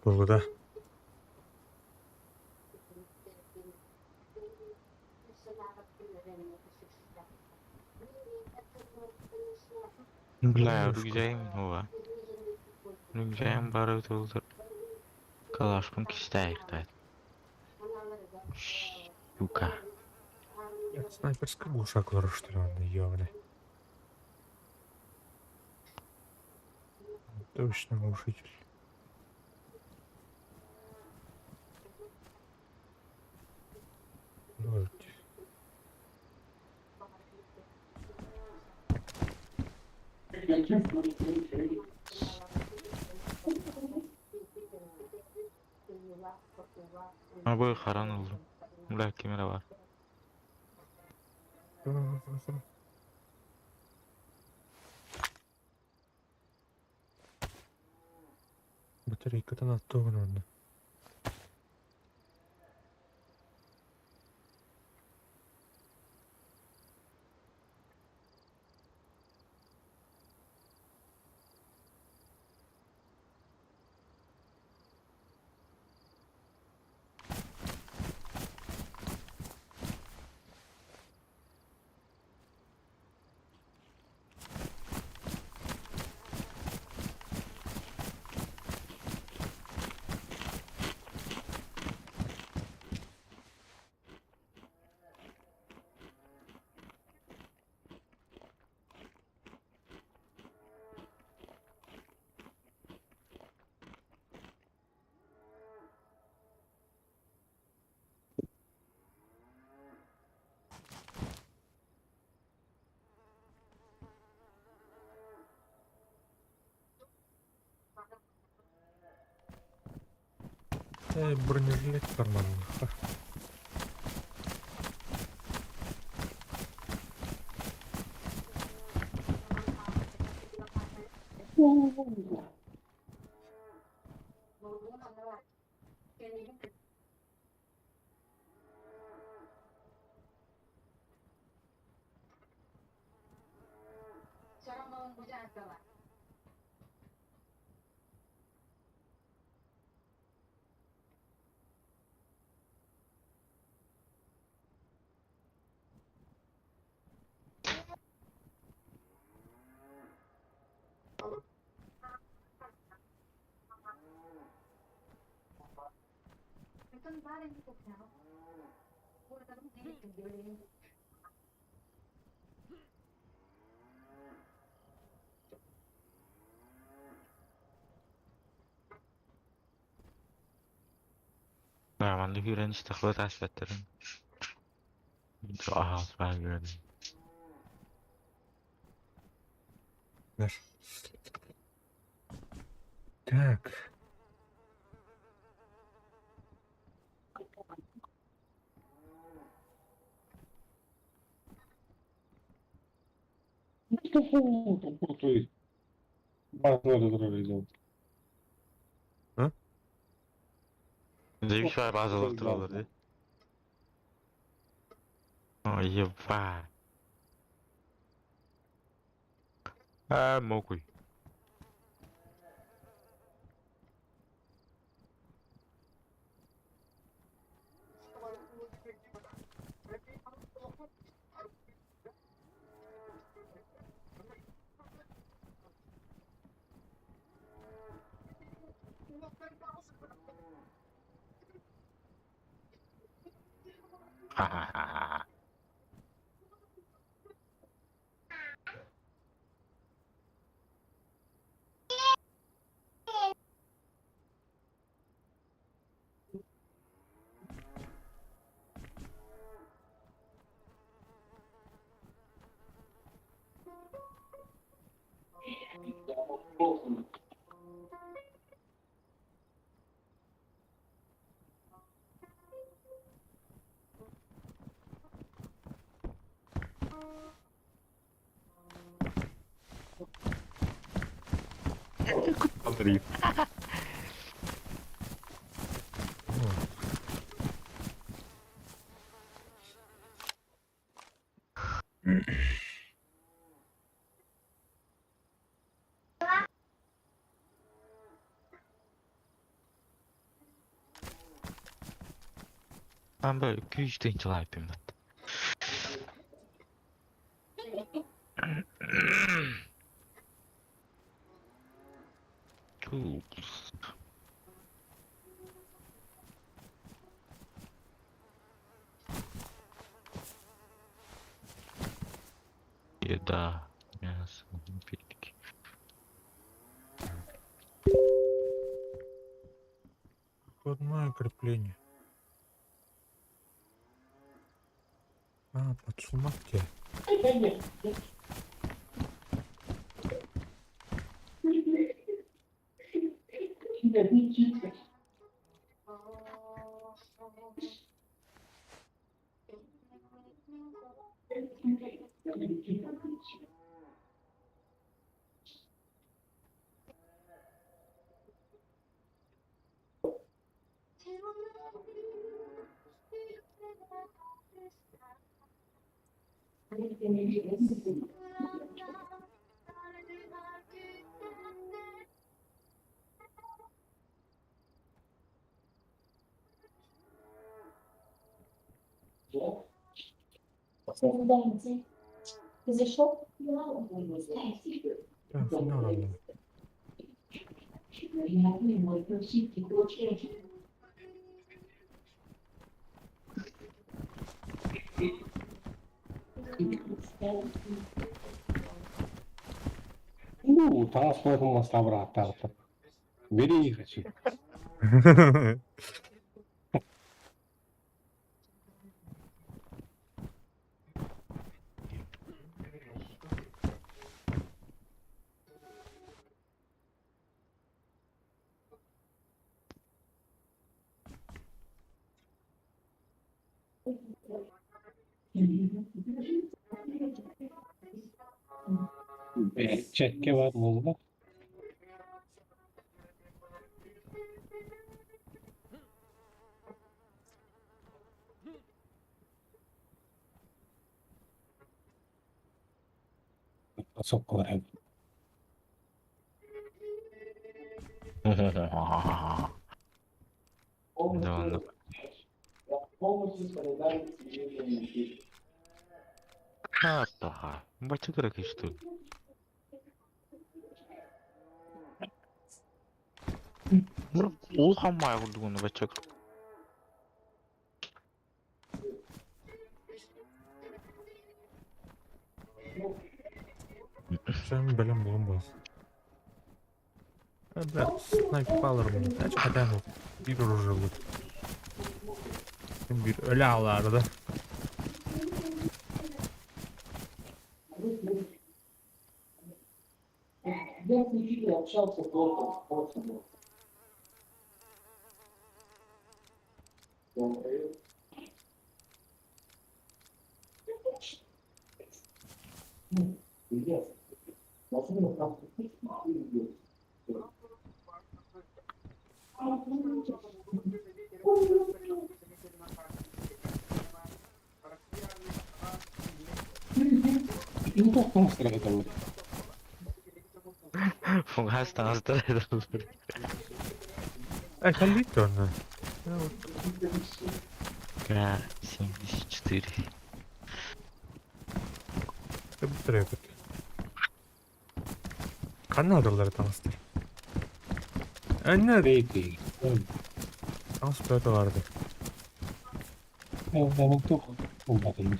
Было, да. Бля, Девушка. рюкзагым ова. Рюкзагым баар эбит буоллар. Калашпын кистээхтээт. Сука. Снайперская глушак что ли, он ёбаный. Точно глушитель. Вот. Абы харан ыллым. Бля, камера бар. Батарейкатын оттогун онно. Бронежилет карманныхха. Нормально күүрэн истэхпэ тааспаттарын. Аһаас баар күүрэн. Наш. Так. Крутой. Базар делать. Заебись базалар тураллар дии. Ой, ебать. А, мокуй. Ха-ха-ха. Андрей. Ben böyle 2-3 deyince yapayım ben. Tools. Еда, мясо, напитки. Входное крепление. А, подсумок тебе. Ты зашел? Так, нормально. Ну, там с моего моста брат, Бери их хочу. Чекке бар буолла. Сокколар Да ладно. Ха-ха. Бачыгыра что ли? Ол хаммай курдугуну бачык. Sen бэлэм буолан буол. Бля, снайпалар Знаешь, хотя бы bir оружие будет. Bir ölü ağlardı. Ну, тоқтамастыра кетелер. Фугас таҥастар этэллэр. Калит он. К-74. Это быстрее тут. Канадалар таҥастар. Анна Бейти. таҥас бөтө барды. Болбатын.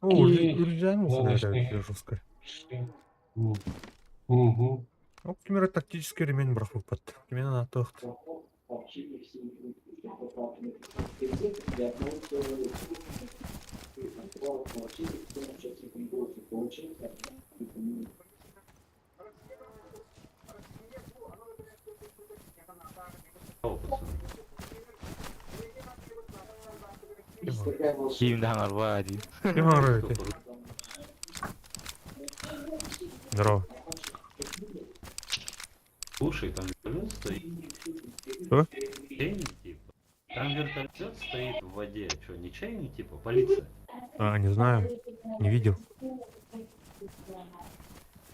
О, үржән Молодцы. жестко. Угу. Ол кемере тактический ремень бырахпыт. Кимена натыхт. Киим даҥарба дии. Ким арыйды? Здорово. Слушай, там вертолет стоит. Что? Чайник, типа. Там вертолет стоит в воде. Что, не чайник, типа? Полиция. А, не знаю. Не видел.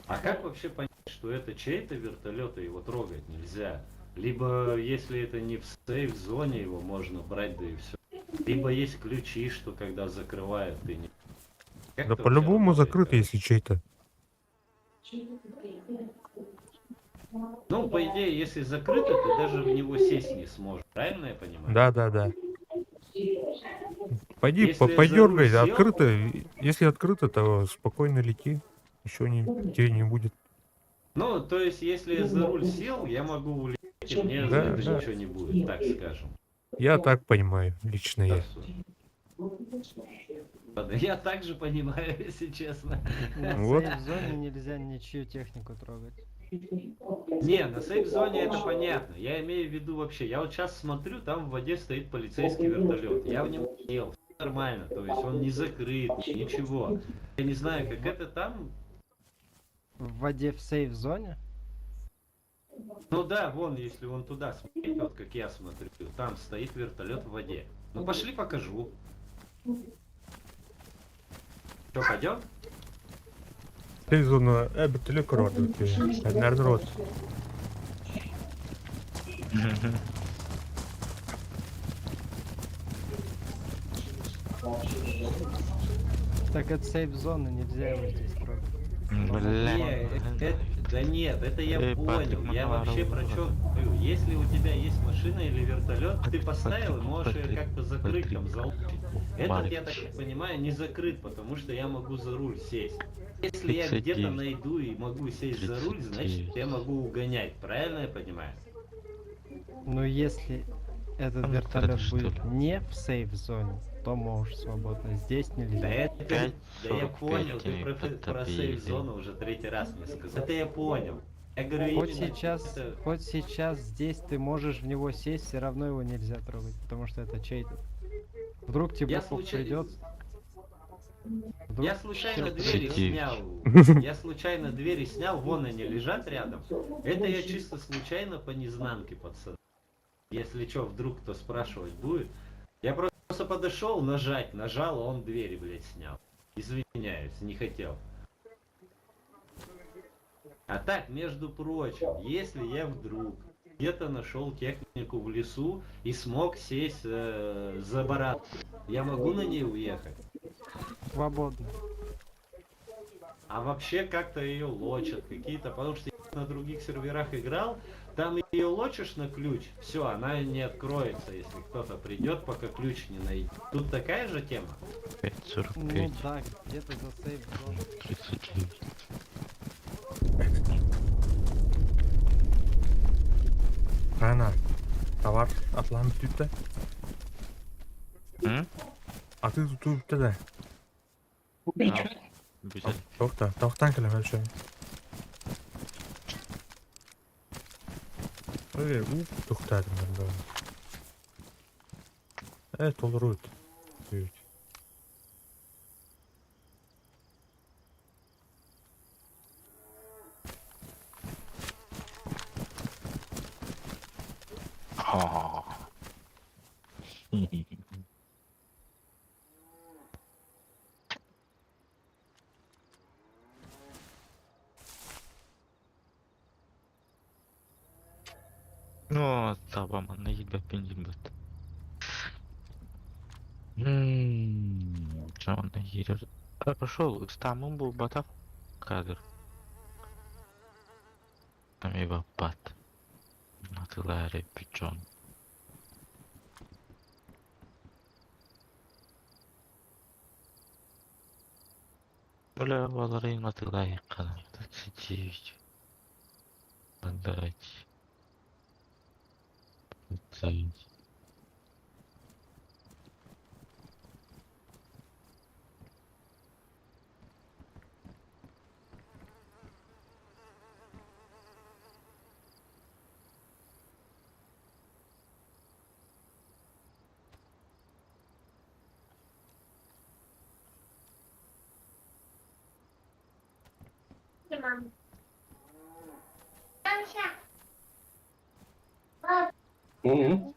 А как вообще понять, что это чей-то вертолет, и его трогать нельзя? Либо, если это не в сейф-зоне, его можно брать, да и все. Либо есть ключи, что когда закрывают, ты не... Как Да это вообще по-любому работает, закрыто, короче? если чей-то. Ну, по идее, если закрыто, ты даже в него сесть не сможешь. Правильно я понимаю? Да, да, да. Пойди, Если я за руль подергай, сел- открыто. Если открыто, то спокойно лети. Еще не, тебе не будет. Ну, то есть, если я за руль сел, я могу улететь, и мне за Да, это да. ничего не будет, так скажем. Я так понимаю, лично я. Ладно, я также понимаю, если честно. На Вот. сейф-зоне нельзя ничью технику трогать. Не, на сейф-зоне это понятно. Я имею в виду вообще. Я вот сейчас смотрю, там в воде стоит полицейский вертолет. Я в нем сел. Всё нормально. То есть он не закрыт, ничего. Я не знаю, как это там. В воде в сейф-зоне? Ну да, вон, если вон туда смотреть, вот как я смотрю, там стоит вертолет в воде. Ну пошли покажу. Что, пойдем? Ты зону вертолет Наверное, рот. Так это сейф-зона, нельзя его здесь трогать. Бля. Не, да нет, это я Эй, Патрик, понял. Я вообще про Макаров. что говорю. Если у тебя есть машина или вертолет, ты поставил и можешь ее Патрик, как-то закрыть, там, Патрик, залучить. Этот, я так Марк. понимаю, не закрыт, потому что я могу за руль сесть. Если я где-то 39. найду и могу сесть за руль, значит, 39. я могу угонять. Правильно я понимаю? Но если этот Там вертолет открыто, что будет ли? не в сейф-зоне, то можешь свободно. Здесь Да нельзя. это, Пять да я сорок понял, пять ты они про подтопили. сейф-зону уже третий раз мне сказал. Это я понял. Я говорю, Хоть именно сейчас, это- хоть сейчас здесь ты можешь в него сесть, все равно его нельзя трогать, потому что это чей-то. В Вдруг тебе Я Бог случай- придет. Вдруг Я случайно чел двери Сети. снял. Я случайно двери снял, вон они лежат рядом. Это я чисто случайно по незнанке, пацаны. Если что, вдруг кто спрашивать будет. Я просто подошел нажать, нажал, а он двери, блядь, снял. Извиняюсь, не хотел. А так, между прочим, если я вдруг где-то нашел технику в лесу и смог сесть за баран, я могу на ней уехать? Свободно. А вообще как-то ее лочат какие-то, потому что я на других серверах играл, там ее лочишь на ключ, все, она не откроется, если кто-то придет, пока ключ не найдет. Тут такая же тема. 5, Ну 45, да, где-то за сейф зону. 39. Рана. Товар атлан бүтті. М? Аты туту бүтті да. Güzel. Тоқта, тоқтан келем өлшем. Ой, у тоқтадым мен бәрін. Толыру өт. Өт. Ха. Ну, таба манна елбәппен елбәт. Жаман ерер. Пошел, стамын бұл батақ кадр. Ами бат. Натылары пичон. Бля, балары натылай қана. 39. Подать. Подать. Мам. 当下。爸 Мгм.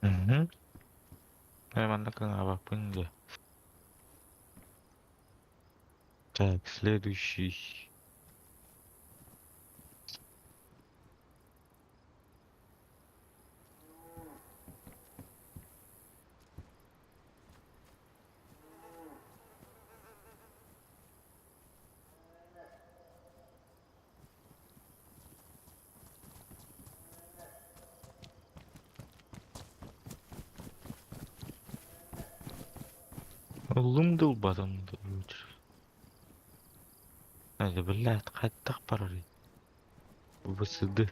Угу. Нормально. Так, следующий. Лумдул батым. Hadi блядь, қайттақ барар. ВСД.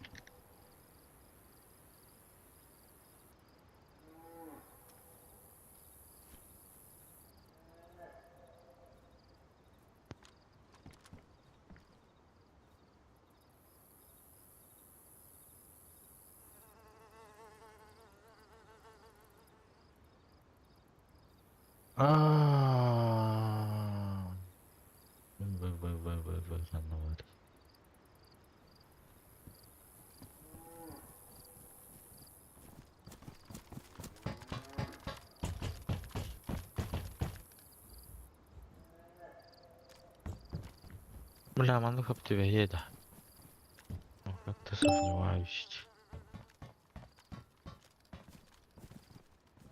А. В, В, В, В, В, заново. Бля, мануха б тебя еда. Ну, как-то сомневаюсь.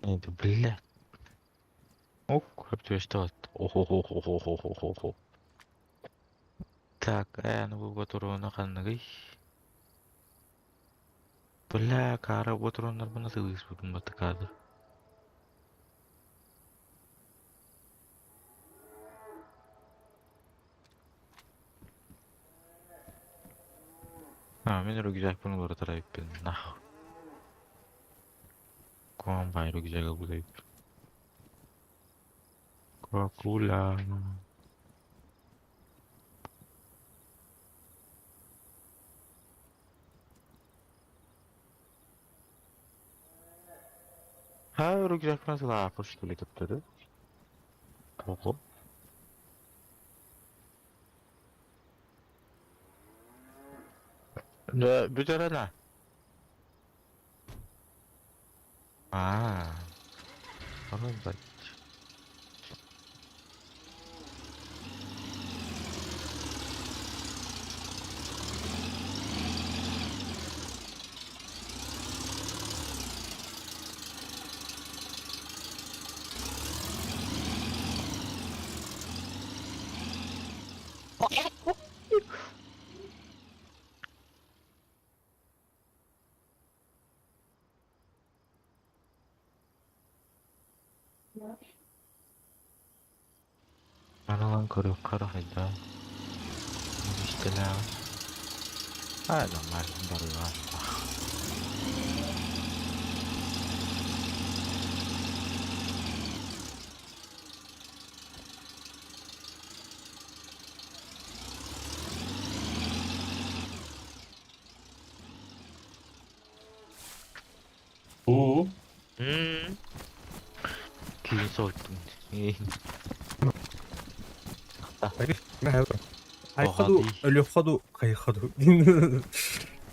Это, бля. Ок, как тебя что? Охо-хо-хо-хо-хо-хо-хо. Так, аны бу ботуруона ханныгый? Бля, каара ботуруоннарбын атыылыспытым батыкаады. А, мин рюкзакпын уларытар эбиппин, нах. Куһаҕан баай рюкзагы булайбыт. Какуля. Ха, рюкзакпын сылааппын что ли төптөрү? Тоҕо? Да, бүтэрэнэ. Аа. Ону бать. Аналан көрүөххэ эрэ хайдах истэлээҕин. Аа, нормально барыаҕа. Уу. Киһи соһуттум. Хайхаду, өлүөххаду, хайхаду.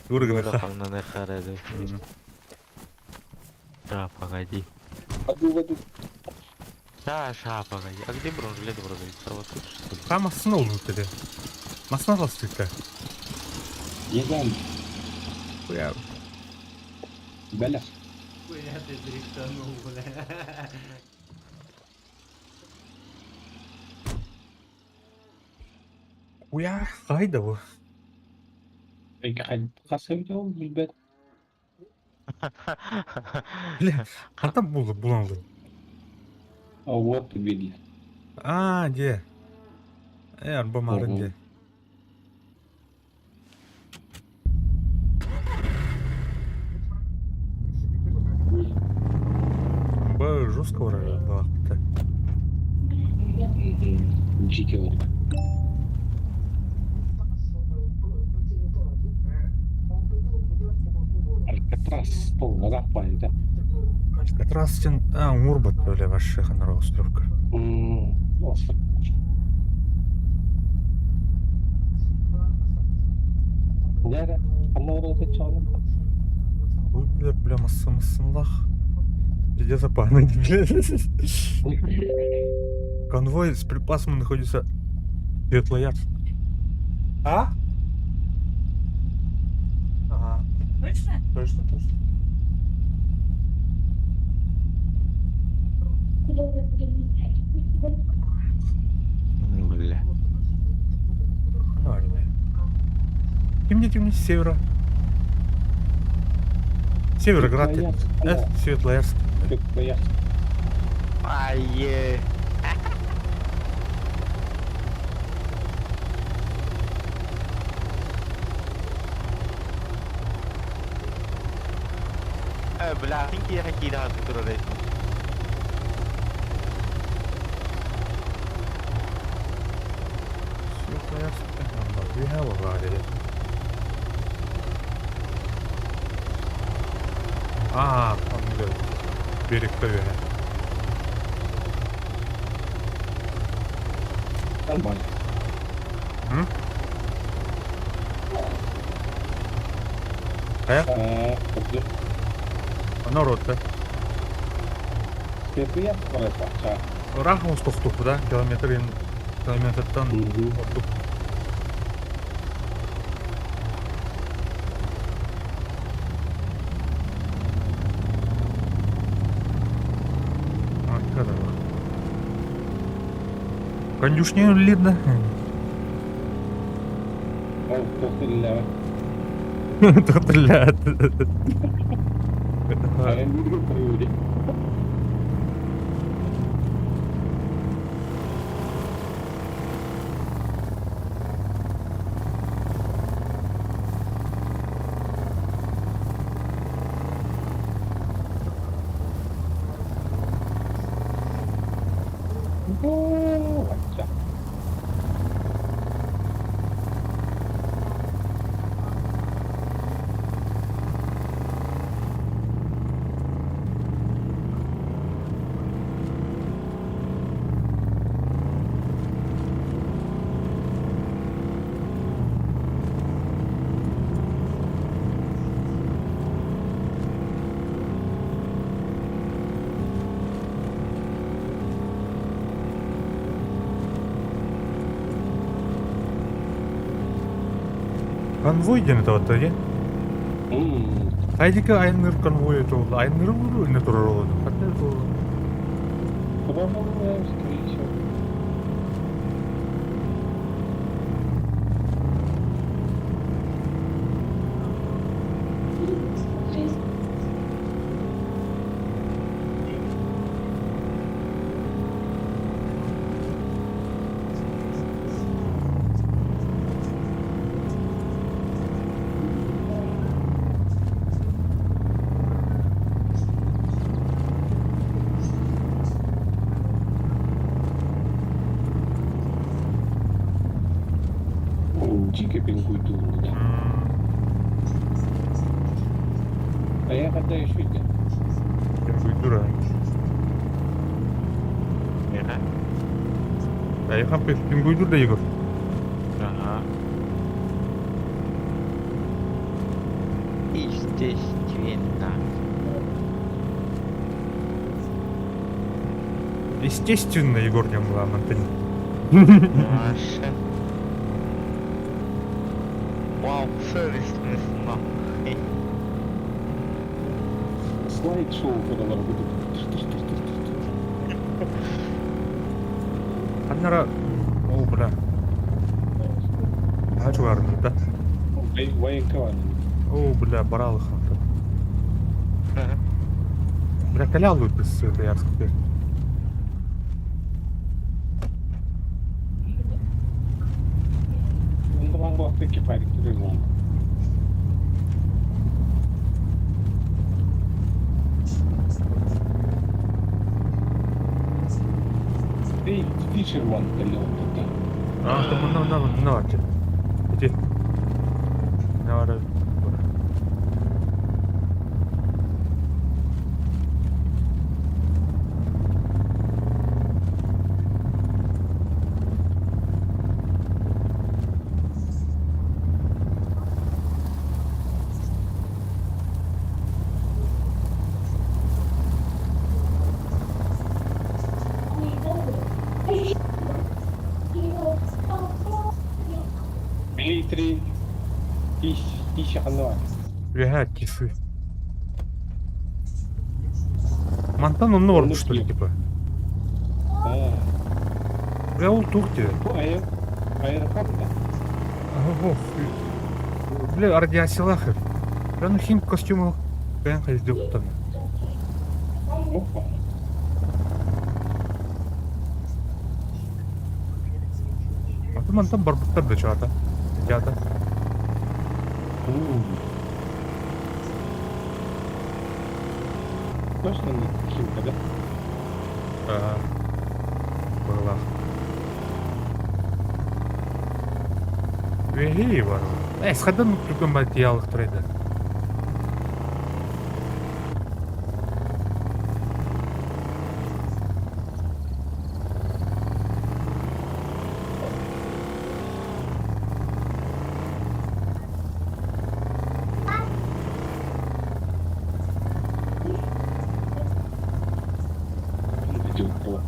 Ургыныха. Хамнаны харады. Да, погоди. Аду, аду. Да, ша, погоди. А где бронежилеты продаются? Вот тут, что ли? Там массына oldu dedi. Массына аластыкта. Езан. Я. Бэлэх. Хуя ты дрифтанул, бля. Уя, хайда бу. Хас эбит ол билбэт. Бля, хантан булду булан алдың? Вот видели. Аа, дьэ. Э, арба марын дьэ. Б жестко уралаахпыта. Дьике ол. Алькатрас полгода да. Алькатрас диэн аа уҥур бля вообще ханара островка. Остров. Нere? Ханна оролото чалым. Ой, бля, бля, масса массынлах. Пиздец опасный, бля. Конвой с припасами находится Светлоярск. А? Ага. Точно? Точно, точно. Бля. Нормально. Ким где с севера? Североград. Светлоярск. Это Светлоярск. Светлоярск. Ай-е. Э, бля, какие какие да, которые Светлоярск. Бля, А, он берег Павеля. Нормально. М? А? Подожди. Народ-то. Светлоярск барайпа. Ыраах тохтух, да? Километр километртан ордук. Ай, когда Конюшня видно. Ол туох тиллээҕэ? Туох тиллээт? Айанныырга туруйу. Оо, Конвой диэн это дии. Хайдика айанныыр конвой это буолла. Айанныыры буолуу инне турар олону. Ханна это буолла? Куда был, скорее всего. Дикий пингуйдун, да. А я когда еще иди. Пингуйдура. Миха? Айхан пингуйдур да Егор. Ага. Естественно. Естественно, Егор не была мантын. Маша. Вау, совестно. Слайд-шоу, когда будет. Ханнара о бля. Хачугарны да. Военкован. О бля, баралых. Бля, калял без это ярская. Он там был таки парик, который был. Эй, Фишерман далел тогда. А, там на. Иди. На, Милитри тысяча хануа. Вега кисы. Мантан он норм, что ли, типа? А. Бля, ол тухте. Аэропорт, да? Ого. Бля, радиосилахер. Бля, ну хим костюмы каян хайздёк там. Опа. А ты мантан барбуттар да чата. Чата. Точно не химка, да? Ага. Была. Веги бар. Э, сходан түркөн материалых трейда. Идет вот.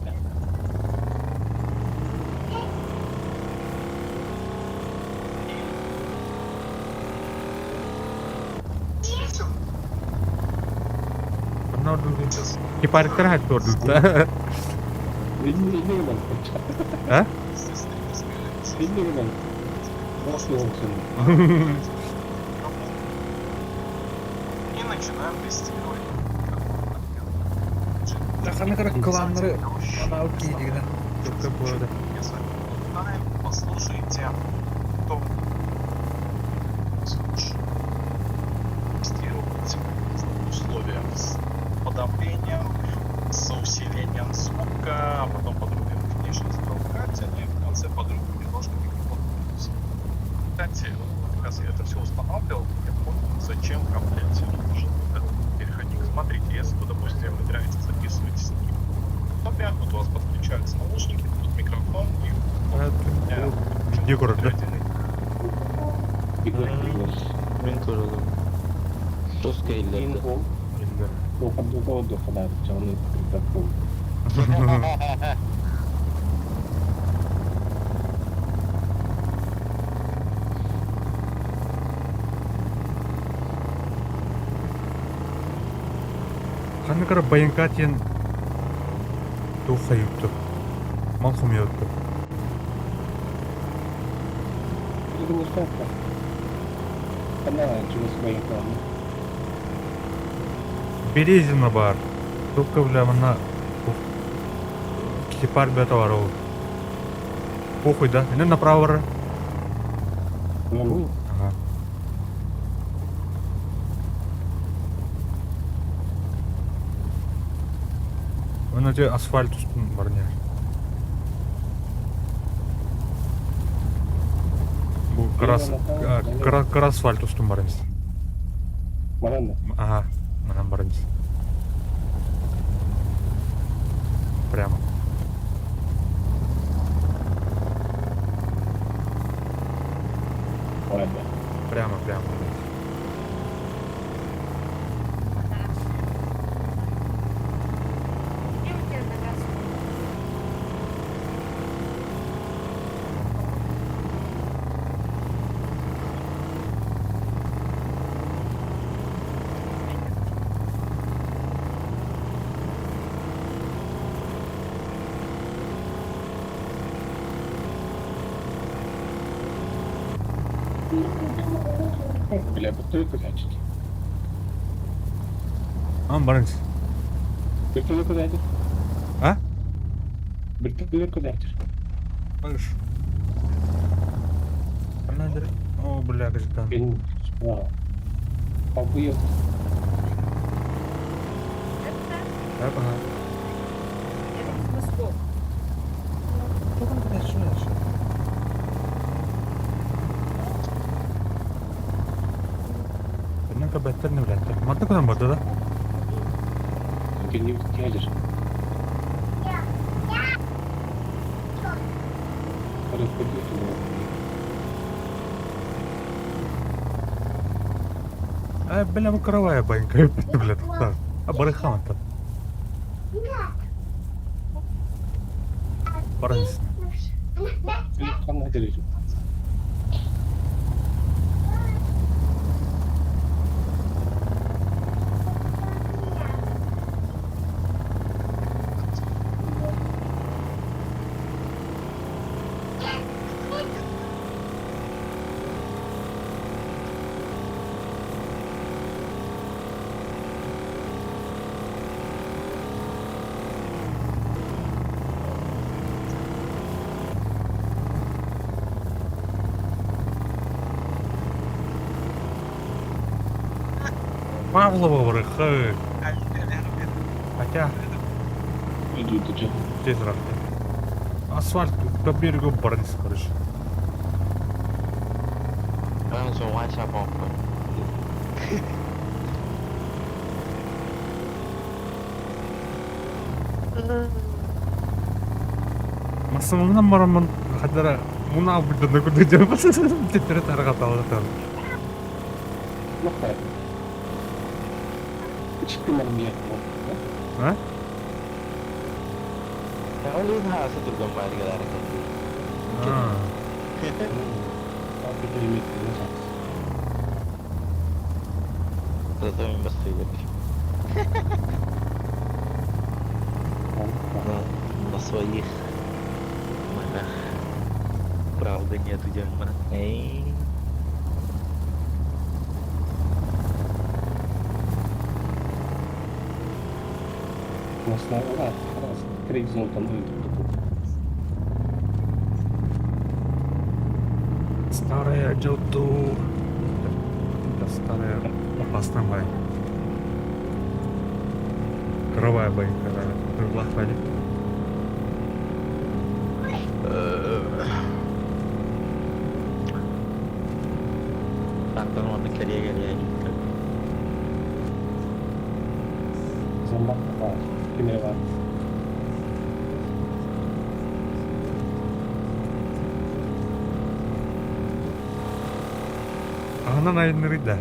Кипарктар хат да. А? Ханна кара кланнары анаабыт киһитигинэ только буолда. Видео көрөрдө. Мин көрөдüm. Тос кейлерде. Ханна кара байынка тиен туох хайыптыр. Мал хомуйуттар. Березина бар. Только бля манна кипар бета бар ол. Похуй, да? Инен направо бар. Ага. Он эти асфальт устун бар не. Бу крас кра кра асфальт устун бар эмес. Ага, манан бар эмес. Прямо. Прямо, прямо. Бля, бутылку значит. Ан барыңыз. Бутылку значит. А? Бутылку значит. Барыш. О, бля, газетан. Пабыйыл. Ага. Однако беттер не влияет. Мата куда барды да? А, бля, бу каравая банька, бля, так. А барыхам это. Барыңыз. Павлова барыхы. Хотя, тез рахты. Асфальт до берегу барыңыз, короче. Ben son WhatsApp помпа. Максимумнан барамын, хадара муна бүлдірді күнді деп теттері тарға талды. А? Олin hası durgan bari hareket. А. Зато мен басты На своих ногах. Правда нету демона. Эй. Masına var. Televizyondan öldürdü. Старая дьолту. Это старая опасная бай. Кровая бай, когда хвалит. Тантан оны кәрия кәрия gitti. Zambak var. Kimere var. Ағынан айыныры да.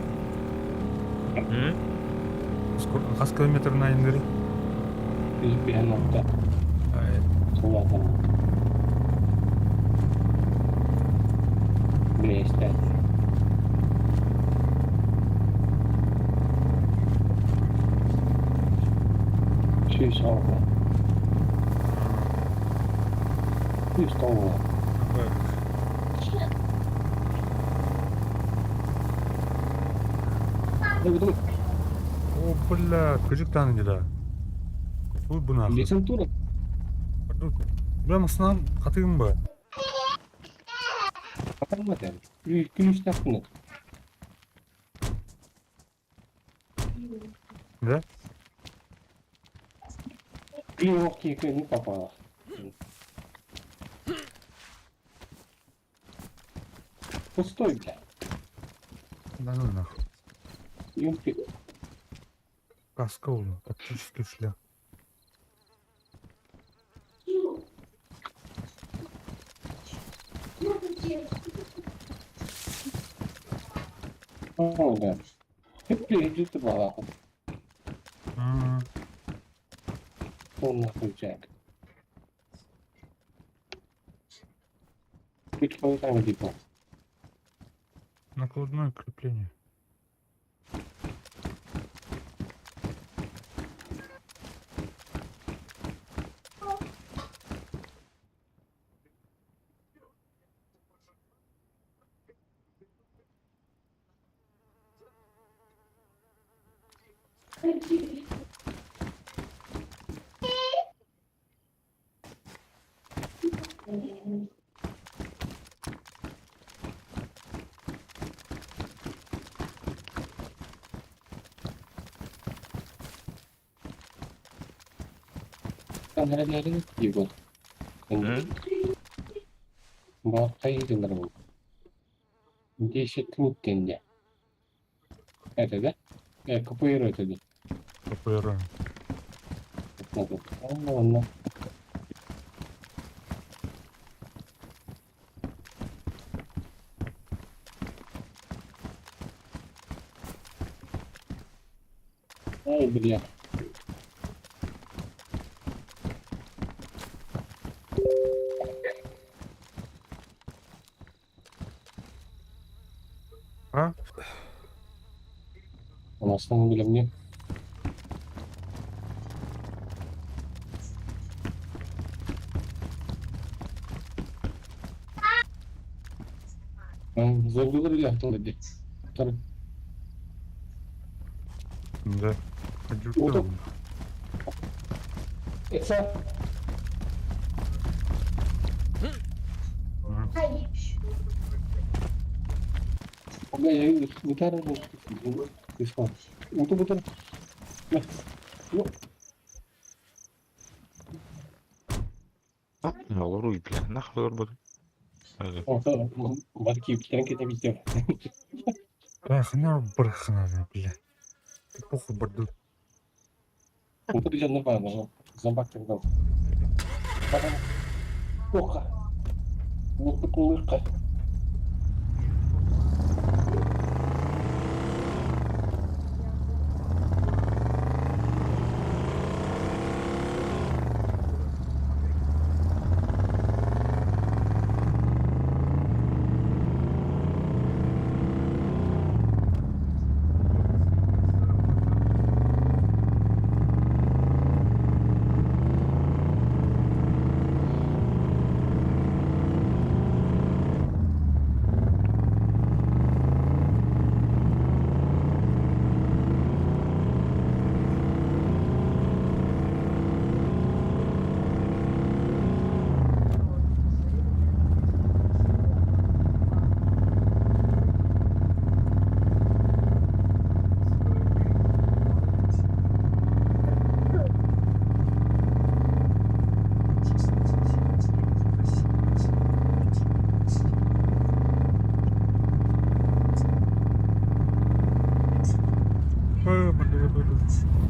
Hı? Қас километрін айыныры. Bir nokta. Kullandım. Beşte. 106. 109. О, бля, күжік таны да. Бұл бұна. Десантура. Бля, масынан қатығым ба? Аталмады. Күн үш. Да? Yok ki не попало. Пустой, бля. Да ну нахуй. Юмпи. Каска ол, тактический шлях. О, да. Hep bir бала. Он нахуй Джек. Үч полтава типа. Накладное крепление. Nerelere gidiyor? Hı? Бар был. 10 минут тенге. Это, да? КПР это, да? КПР. Ладно. Ай, бля. А? У нас там были мне. Забыл или автомобиль? Да. Вот Это Бля, я гитару пришла. Вот, вот, вот. Олору бля, нахуй олор Барки, тренки не везде. Хана бархана, бля. Ты похуй барду. Вот это нормально, зомбак тогда. Плохо. Плохо,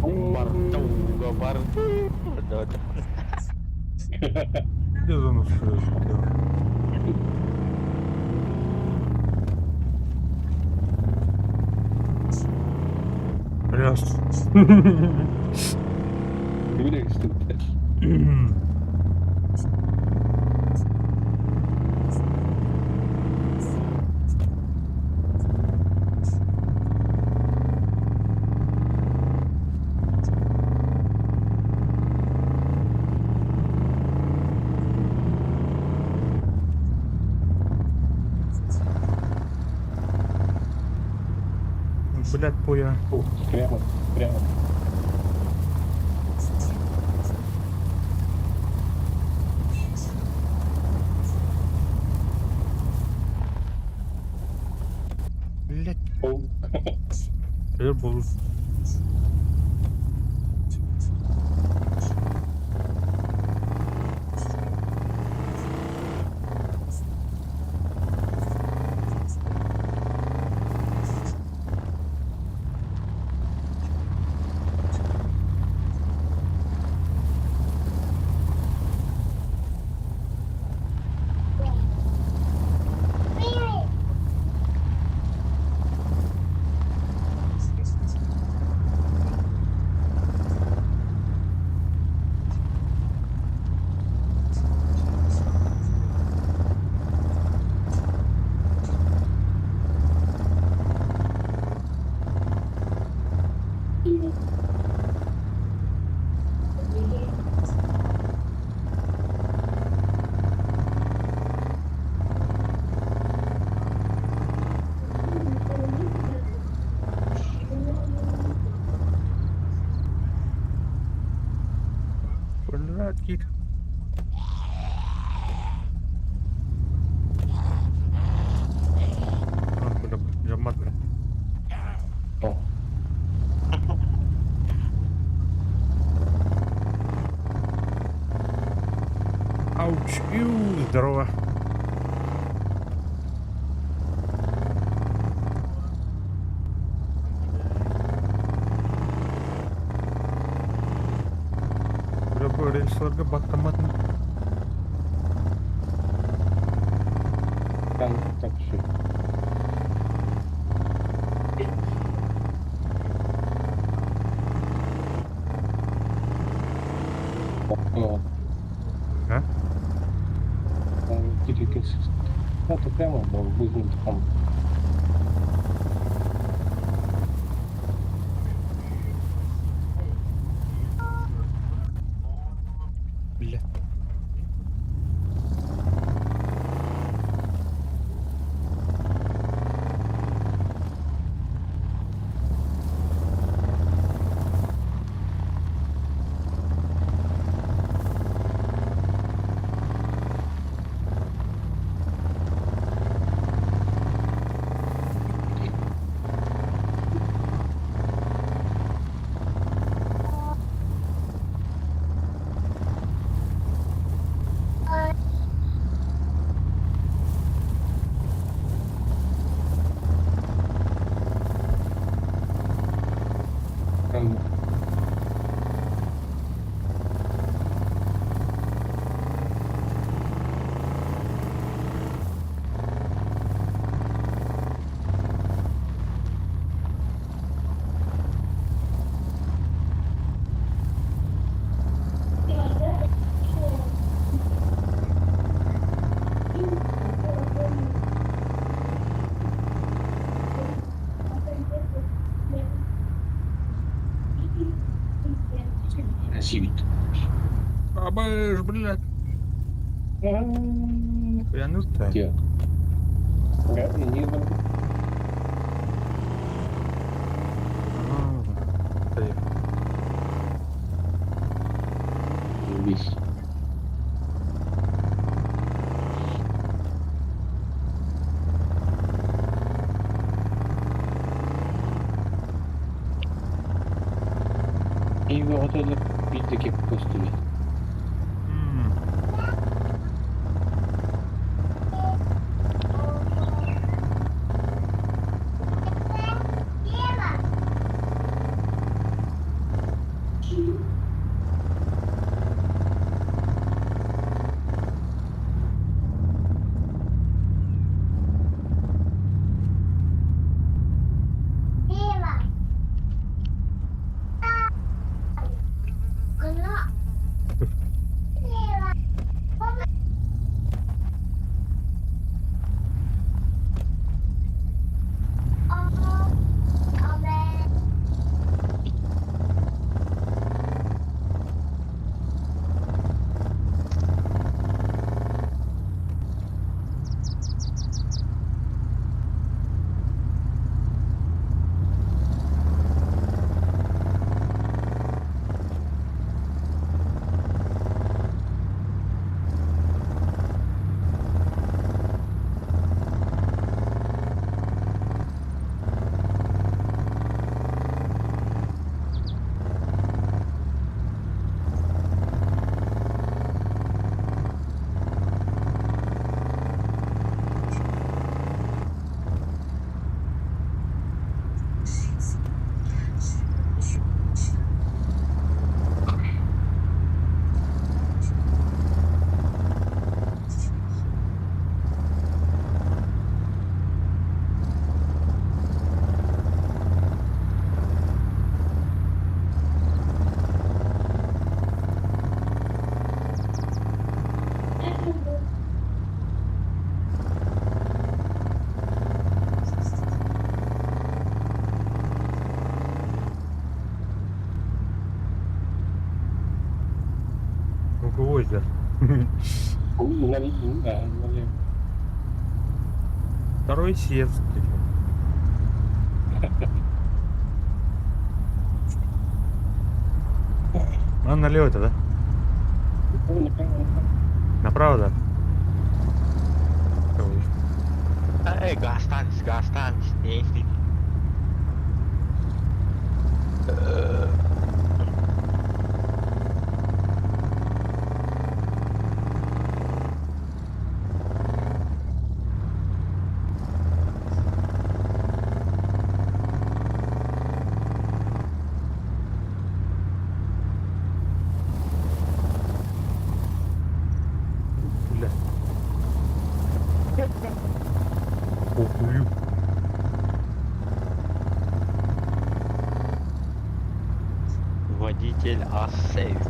Барда ууга барды. Где зону строишь? Раз. Били истибиттэр. Блядь, поя. О, прямо, прямо. Блядь. Ол. Өр болur. Блядь, кит. А, бля, жаммат. О. Ауч, иу, здорово. Бля, бу рельсларга баттаматын. Там так все. О, А? там тільки Ну, то прямо, бо будемо там. Бля. Там Красивый. Абыш, блядь. Я не знаю. Где? Я не знаю. Весь. И вот это битки пустыми. Налево. Второй съезд. А налево это, да? Направо. Направо, да? Ой. Эй, останься, останься, не иди. Бля. Похую. Водитель асейф.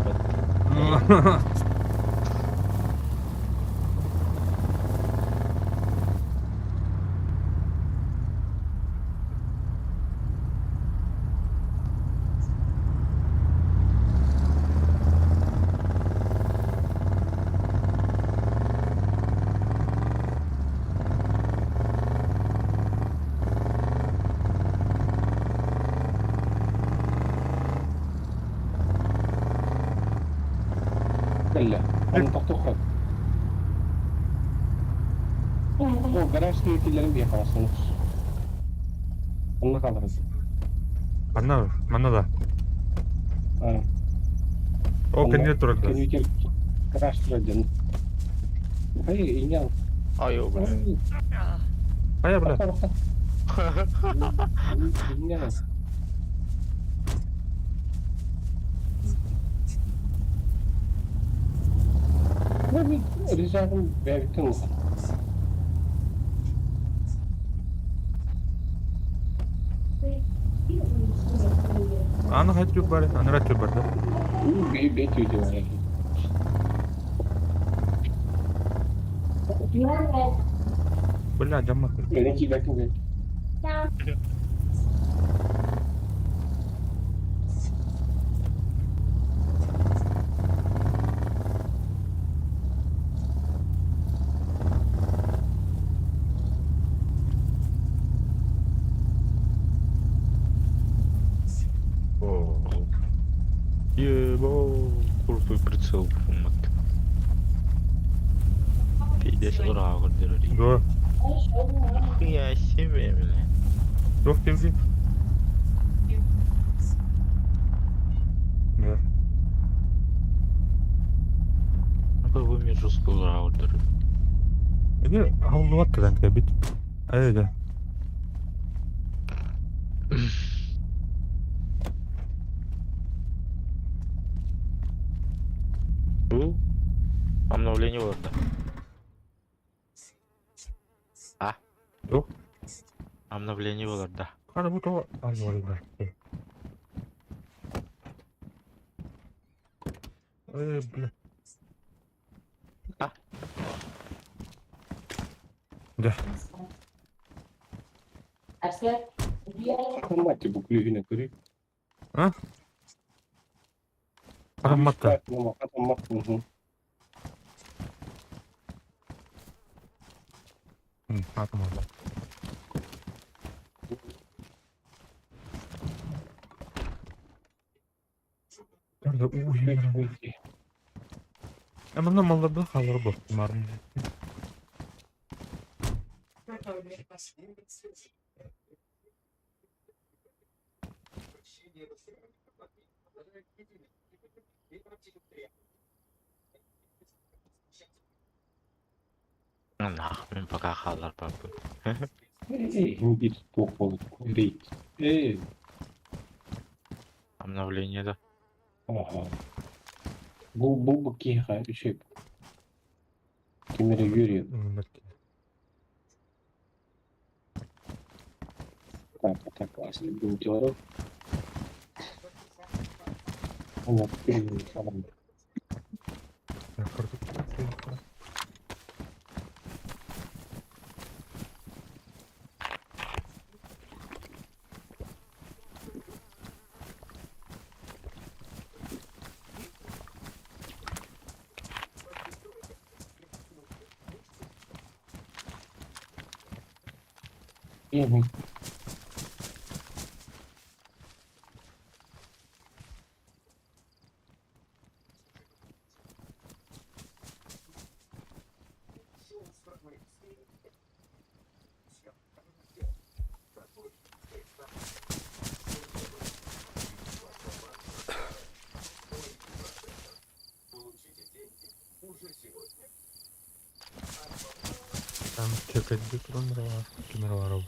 Кэллэ. Аны тохтуохха. О, гараж киллэрин биэ хаалсыныс. Онно хааларыз. Манна, манна да. А, О, кэннигэр турар да. Кэннигэр гараж турар диэн. Эй, инял. Ай, бля. Хайа, бля. Тоқта, тоқта. Инял. Ризағым бәбіттен улахан. Аны хайт бар, аны рат бар да. Бэй түйді бар. Бля, жамма. Менен кийбәкин бэй. О. Ебо, крутой прицел. Пиздец, ура, көрдөрөр. Да. Хуя себе, бля. Жоқ келді. Да. Вы мне жестко ура, көрдөрөр. Эге аллуаттан кэбит. Айда. Был? Обновление Word. А? Жоқ. Обновление Word. Қара бұл тоға аллуа. Эй, бля. А? Да. Мать бу күлүгүнэ көрүй. А? Араматта. Атаммат. Атаматта. Nerede? Uy. Ama mallarda kalır bu. Umarım. Нах, мен пока халар папы. Эй, bir тоқ болып рейд. Эй, Обновление, да. ага. Бу бу бу киха үшеп. Кемере yürüyor. Так, так, асли бұл diyorum. Ama tamam. Первый. Там чекать туран кемералар.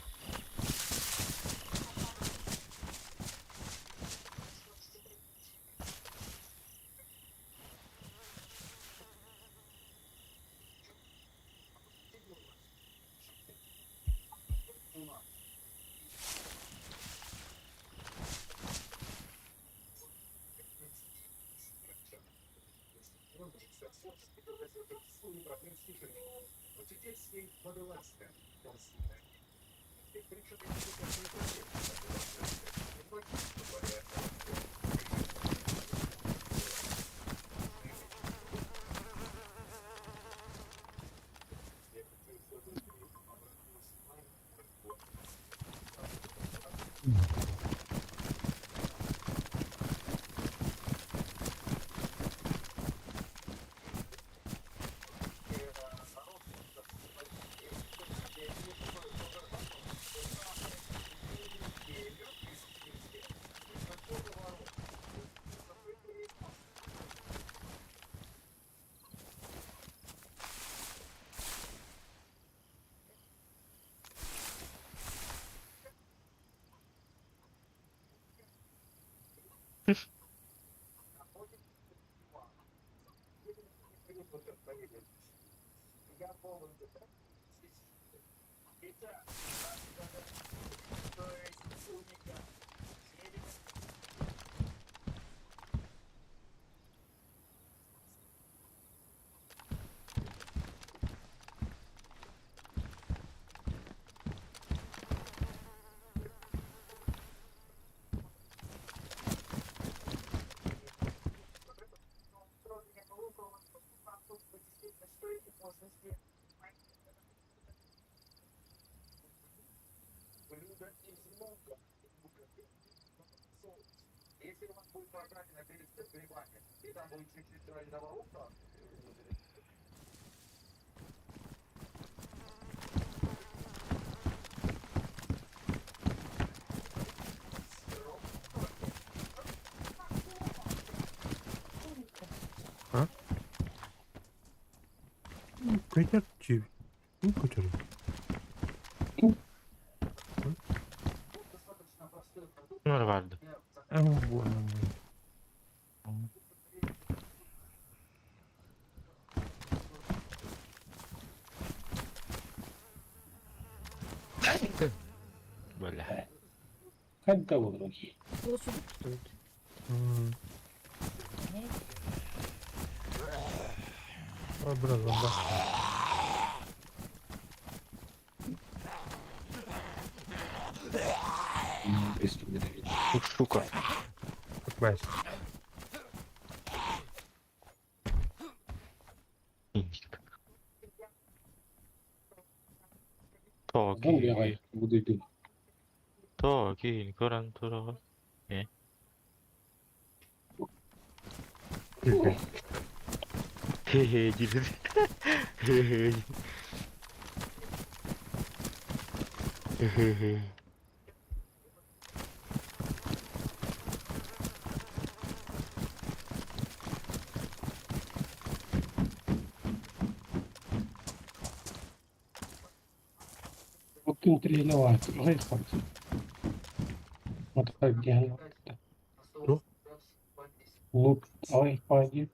Көтөр чип. Көтөр. Bunlar vardı. Ama bu. Böyle. Хайда буолла Biraz bak. Сука. 45. Toki. Буду Toki. Koran tura. Hehe girdi. Hehe. Hehe. Мукин тренировать. Что? Лук, ай, пойди.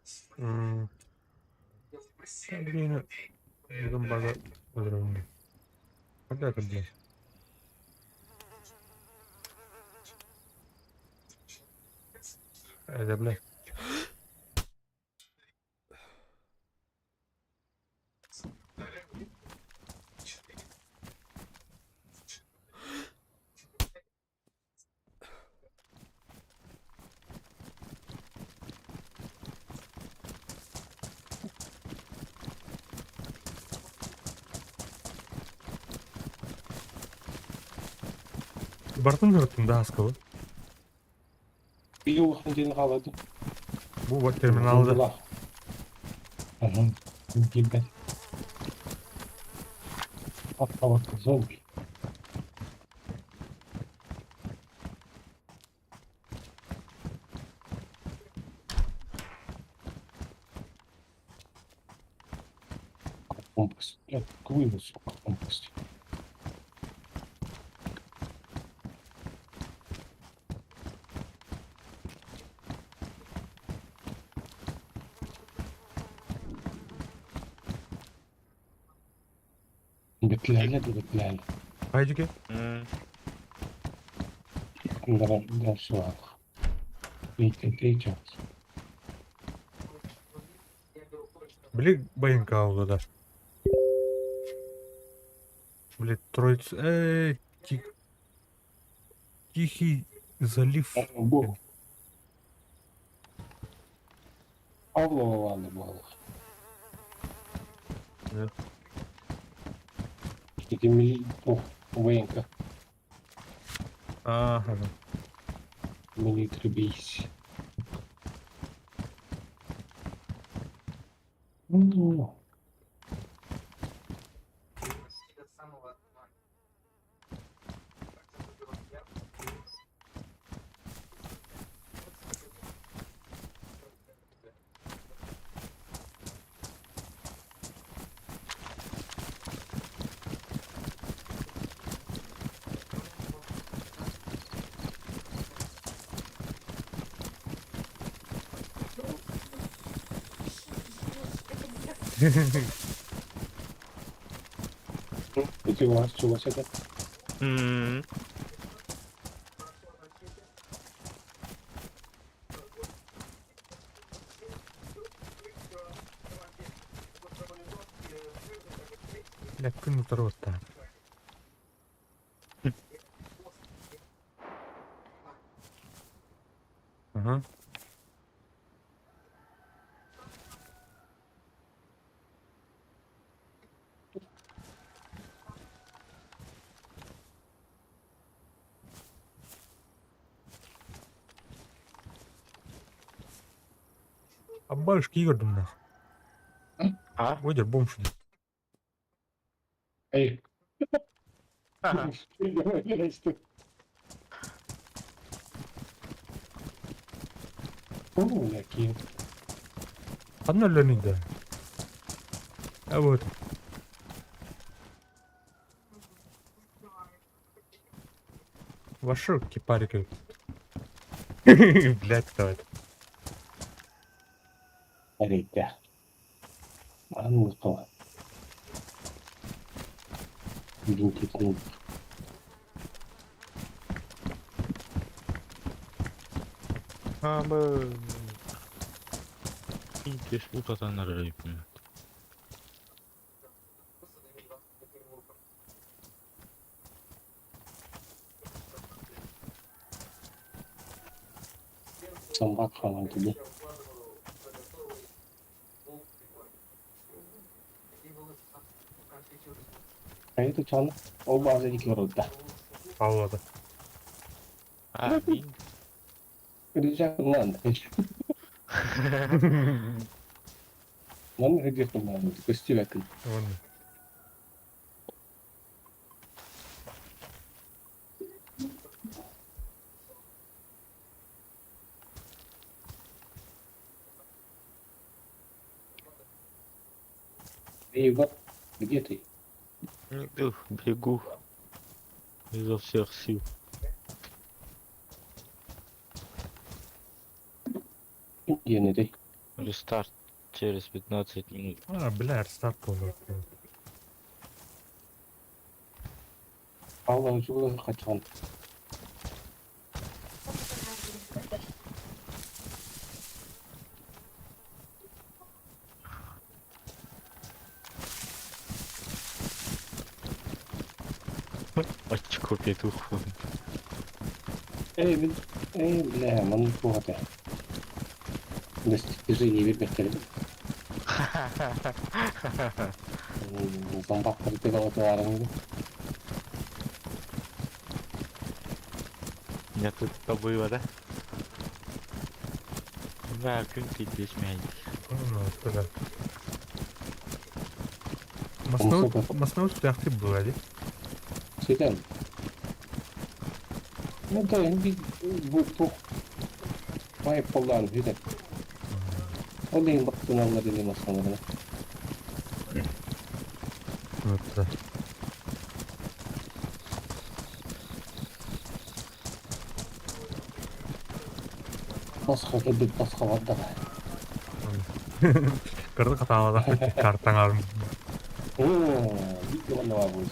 Блин, бага öldürüyorum. Hadi hadi. Hadi Бартын ырыттым да аскабы. Биир улахан диэн хаалады. Бу вот терминалда. Ага, киирбэт. Аппалатка зомби. Компас. Блядь, какой сука, компас. Бетләле да бетләле. Хайдики. Дальше ладно. Третий час. Били байынка да. Блять, троица. Эй, Тихий залив. Бог. Павлова ладно было. Да. Эти мили... Ох, военка. Ага. Милитри бейс. Ну, Эти у вас чего это? Бля, күн утары Ага. А бабушки Игорь нах. А? Выйдер бомж. Эй. Ага. О, какие. Одна Леонида. А вот. Ваши кипарики. Блять, кто это? Арейка. Анлыкова. Винтикнул. Абы. Идешь утатан рыб. Самбак халан тебе. А это чан. Оба азадик родда. Павлода. А, мин. Рюкзак надо. Нам где-то надо. Костюмик. Вон. Эй, вот, где ты? Иду, бегу. Изо всех сил. Где не ты? Рестарт через 15 минут. А, бля, рестарт был. Павлова чугула качан. Очко петух. Эй, бил- эй, бля, ман тугата. Достижение бирбектерим. Зомбак кыртыга отуарың. Нет, это было, да? Да, күн кийдиш мэйди. Ну, да. Маснау түтәхти була ди. Ситэн. Ну да, бу тух Майып боллаан бүтэр. Ол иһин бактыналлар ини массаларына. Вот. Босхо кэлбит босхо бардаҕа. Кырды хатаалаах картаҥарым. Оо, биир уонна баар буолуо.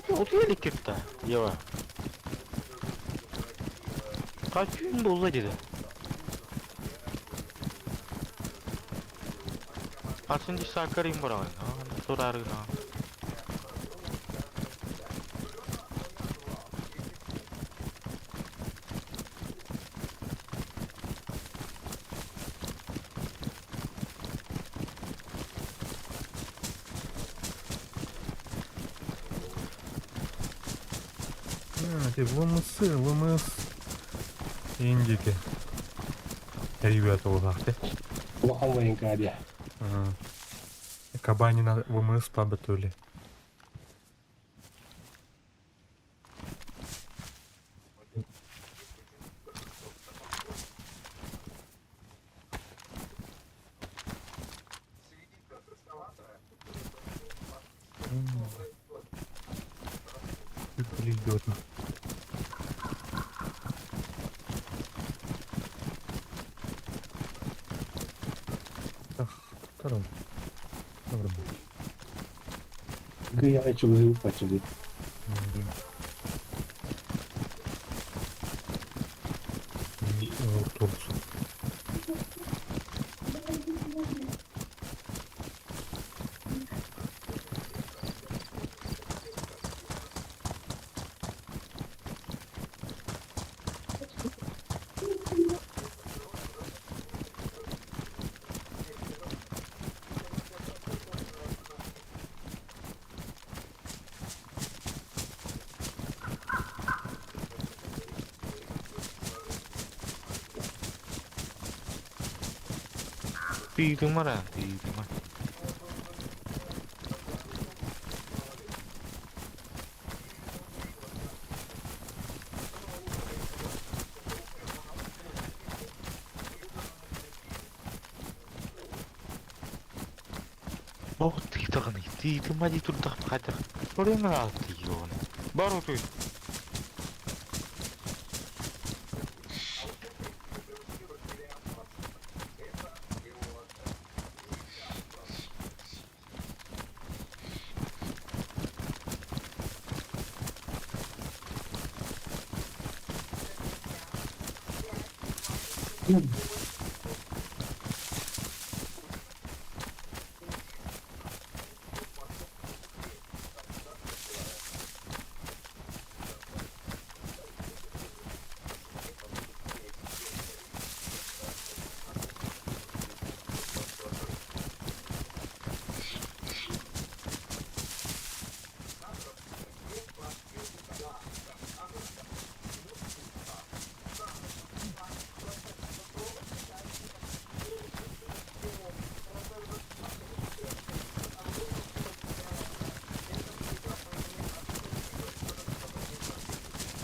Утуйа иликкит да, Ева. Kaç буолла диде. Атын ди сакарым баран. Турарына. ВМС, ВМС. Индики. Ребята, улахты. Улахан военка дии. Кабанина ВМС побытули. Идет. Так, второй. Добрый. Кыйаҕа чугаһыы паччыгый. Турцию. Тыытымара, тыытыма. Ох, тыытаҕыный, тыытыма дии турдах хайдах. Оройуҥҥа тыйыоҕун. Бар утуй.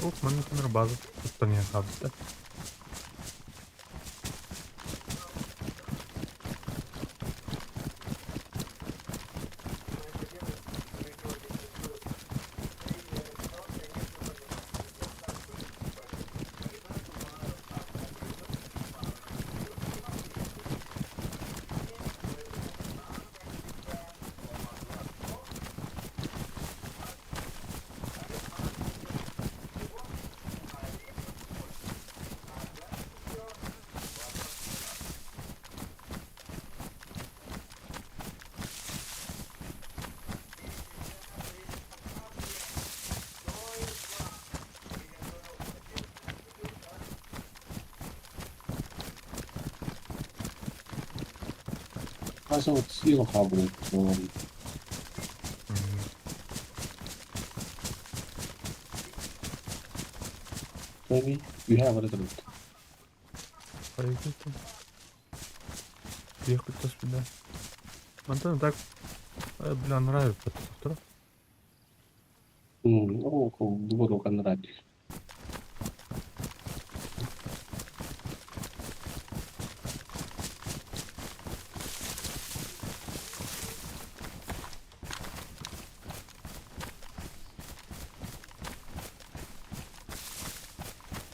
Ух, мене база тут не хабта. Хас слева хаалбыт. Үһэ бара турбут. Поехали. Ехать сюда. Антон, так, бля, нравится это. О, дубуру нравится.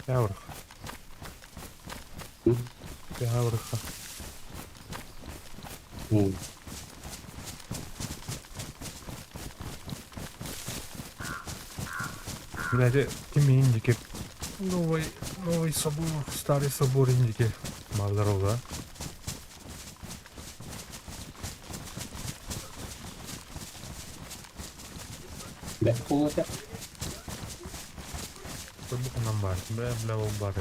Яврах. Явраха. Блядь, ким индики. Новый собор, старый собор индики. Малдорога. Бля, холода. Буханам бар. Бля, бля, ол бар.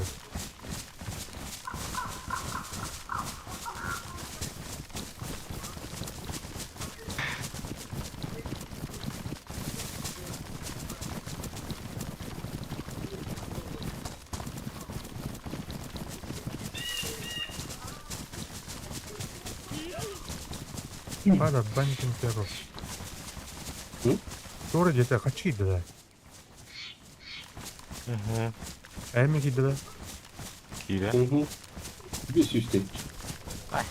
Пада банькин перо. Тура где-то хочу да. Угу. Эми кидала. Кире. Угу. Без үстен. Ай.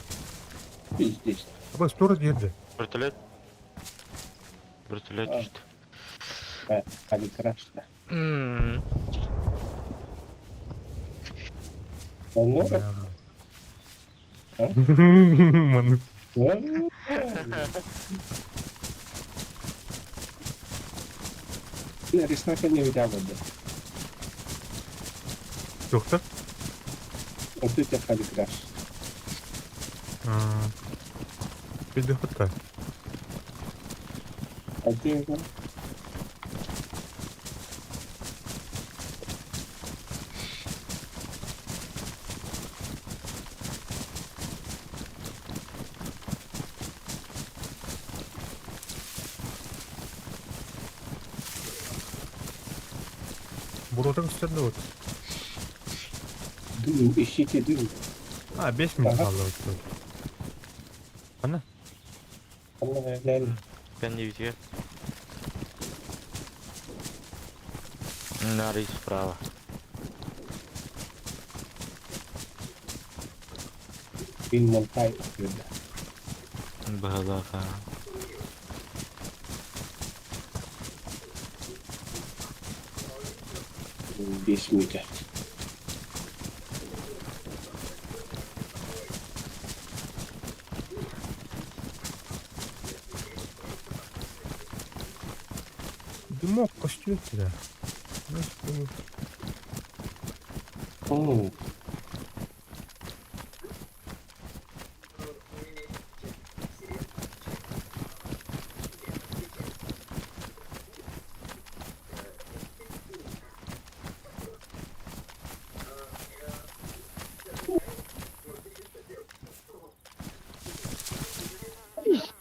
Пиздец. Абас тура деді. Вертолет. Вертолет А. düştü. Hadi крашта. Оно? Маны. Риснака не видела, да. Доктор? Вот это хали краш. Підходка. А ты его? Буротак үстерді вот. Дым, ищите дым. А, 5 минут Ага. қалды вот. Ана? Ана, глянь. Ben de bitiyor. Нарый справа. Бин монтай. Балаха. Бес минут. Дымок костюм да. О,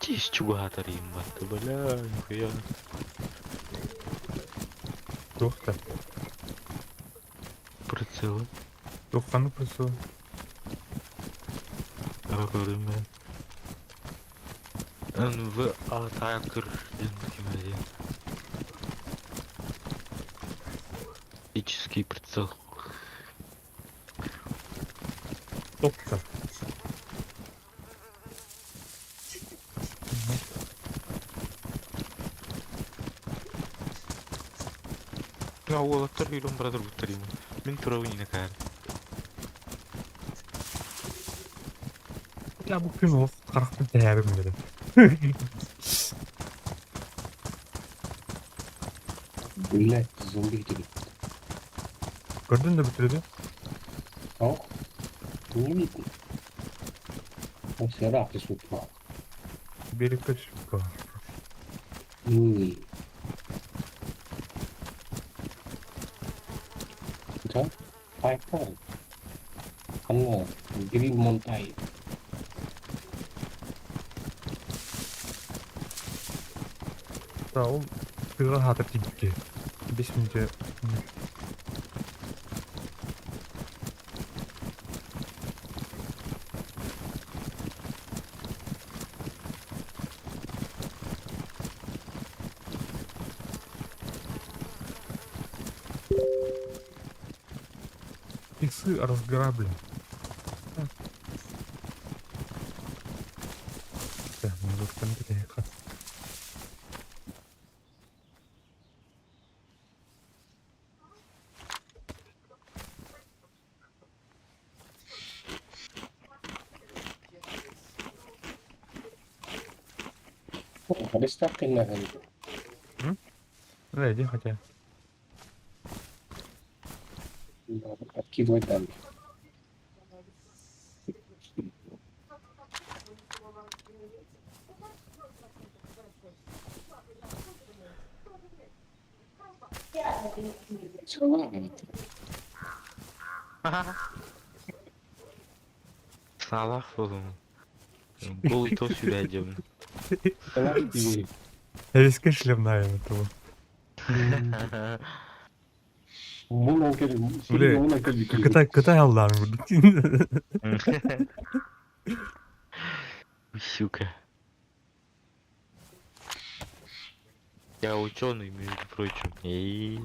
Здесь чугатар им батты, бля, нихуя. Доктор. Прицелы. Тоққаны прицел. Көрдім мен. НВ Атакер один. Оптический прицел. Доктор. Я уолаттар үйрен братыр бұттар. Мен турабы не кәр. Я бу күн ол қарақтың тәбім деді. Блядь, зомби тебе. Көрдің де бітірді? О, не видно. Он все рак упал. Берекке түсіп қой. Да? Пайпал. Ана, Грин Монтай. Ол тыаҕа аһаатар тиийбиккэ 5 мүнүүтэ. Пецы разграбли. Так, ну вот там переехать. Приставка нахрен. Да, иди хотя. Надо подкидывать данные. Всё. Salak oğlum. Голый то сюда идем. Давай, иди. Эвеске шлемная этого. Мунан кэлин, Бля, мунан кэлин. Кытай, Кытай аллаан. Сука. Я ученый, между прочим. И...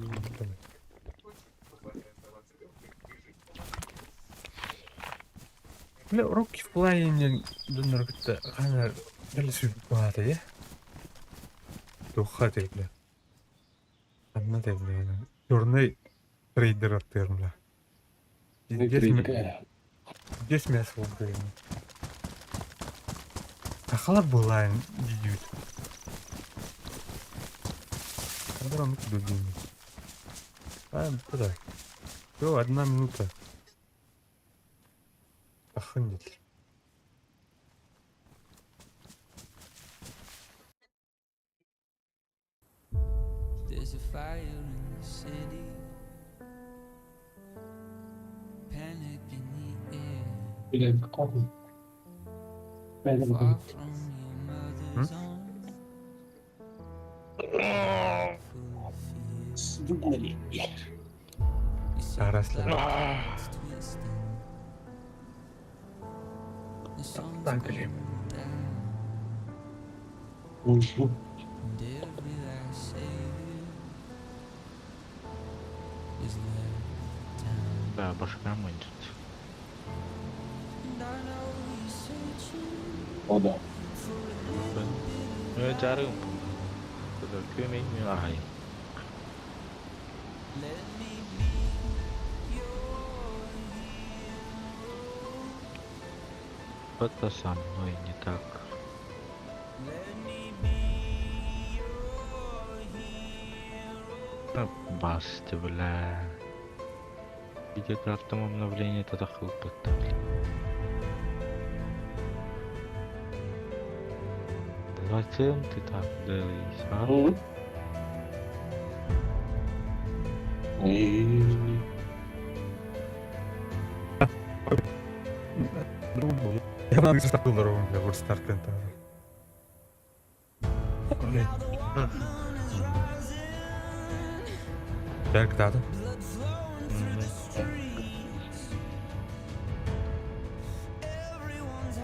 Бля, уроки в плане донор кытта ханар дали сүрбаата я. Туха ты, бля. Анна ты, бля. Черный трейдер аттыр, бля. Здесь мясо блин. Сахала была дидют. Когда он куда денет? А, куда? Все, 1 минута. Охренеть. There's a fire in the city. Panic in the air. Бля, какой? Far from your mother's arms. Full of fear. You see Заросли. the lights twisting. The sun's Так, going блин. down. And every last savior is left down. Да, башка мочит. And I know you're searching О, да. for a little Ну, я жарым. Көмейін ағай. Let me be your hero. Что-то со мной не так. Let me be your hero. Да, Басты, бля. Видеокартам обновление это хлопот, бля. Зачем ты так делаешь, а? И Я на здорово, бля, вот старт Блин. Так, да, да. Blood flowing through the streets. Everyone's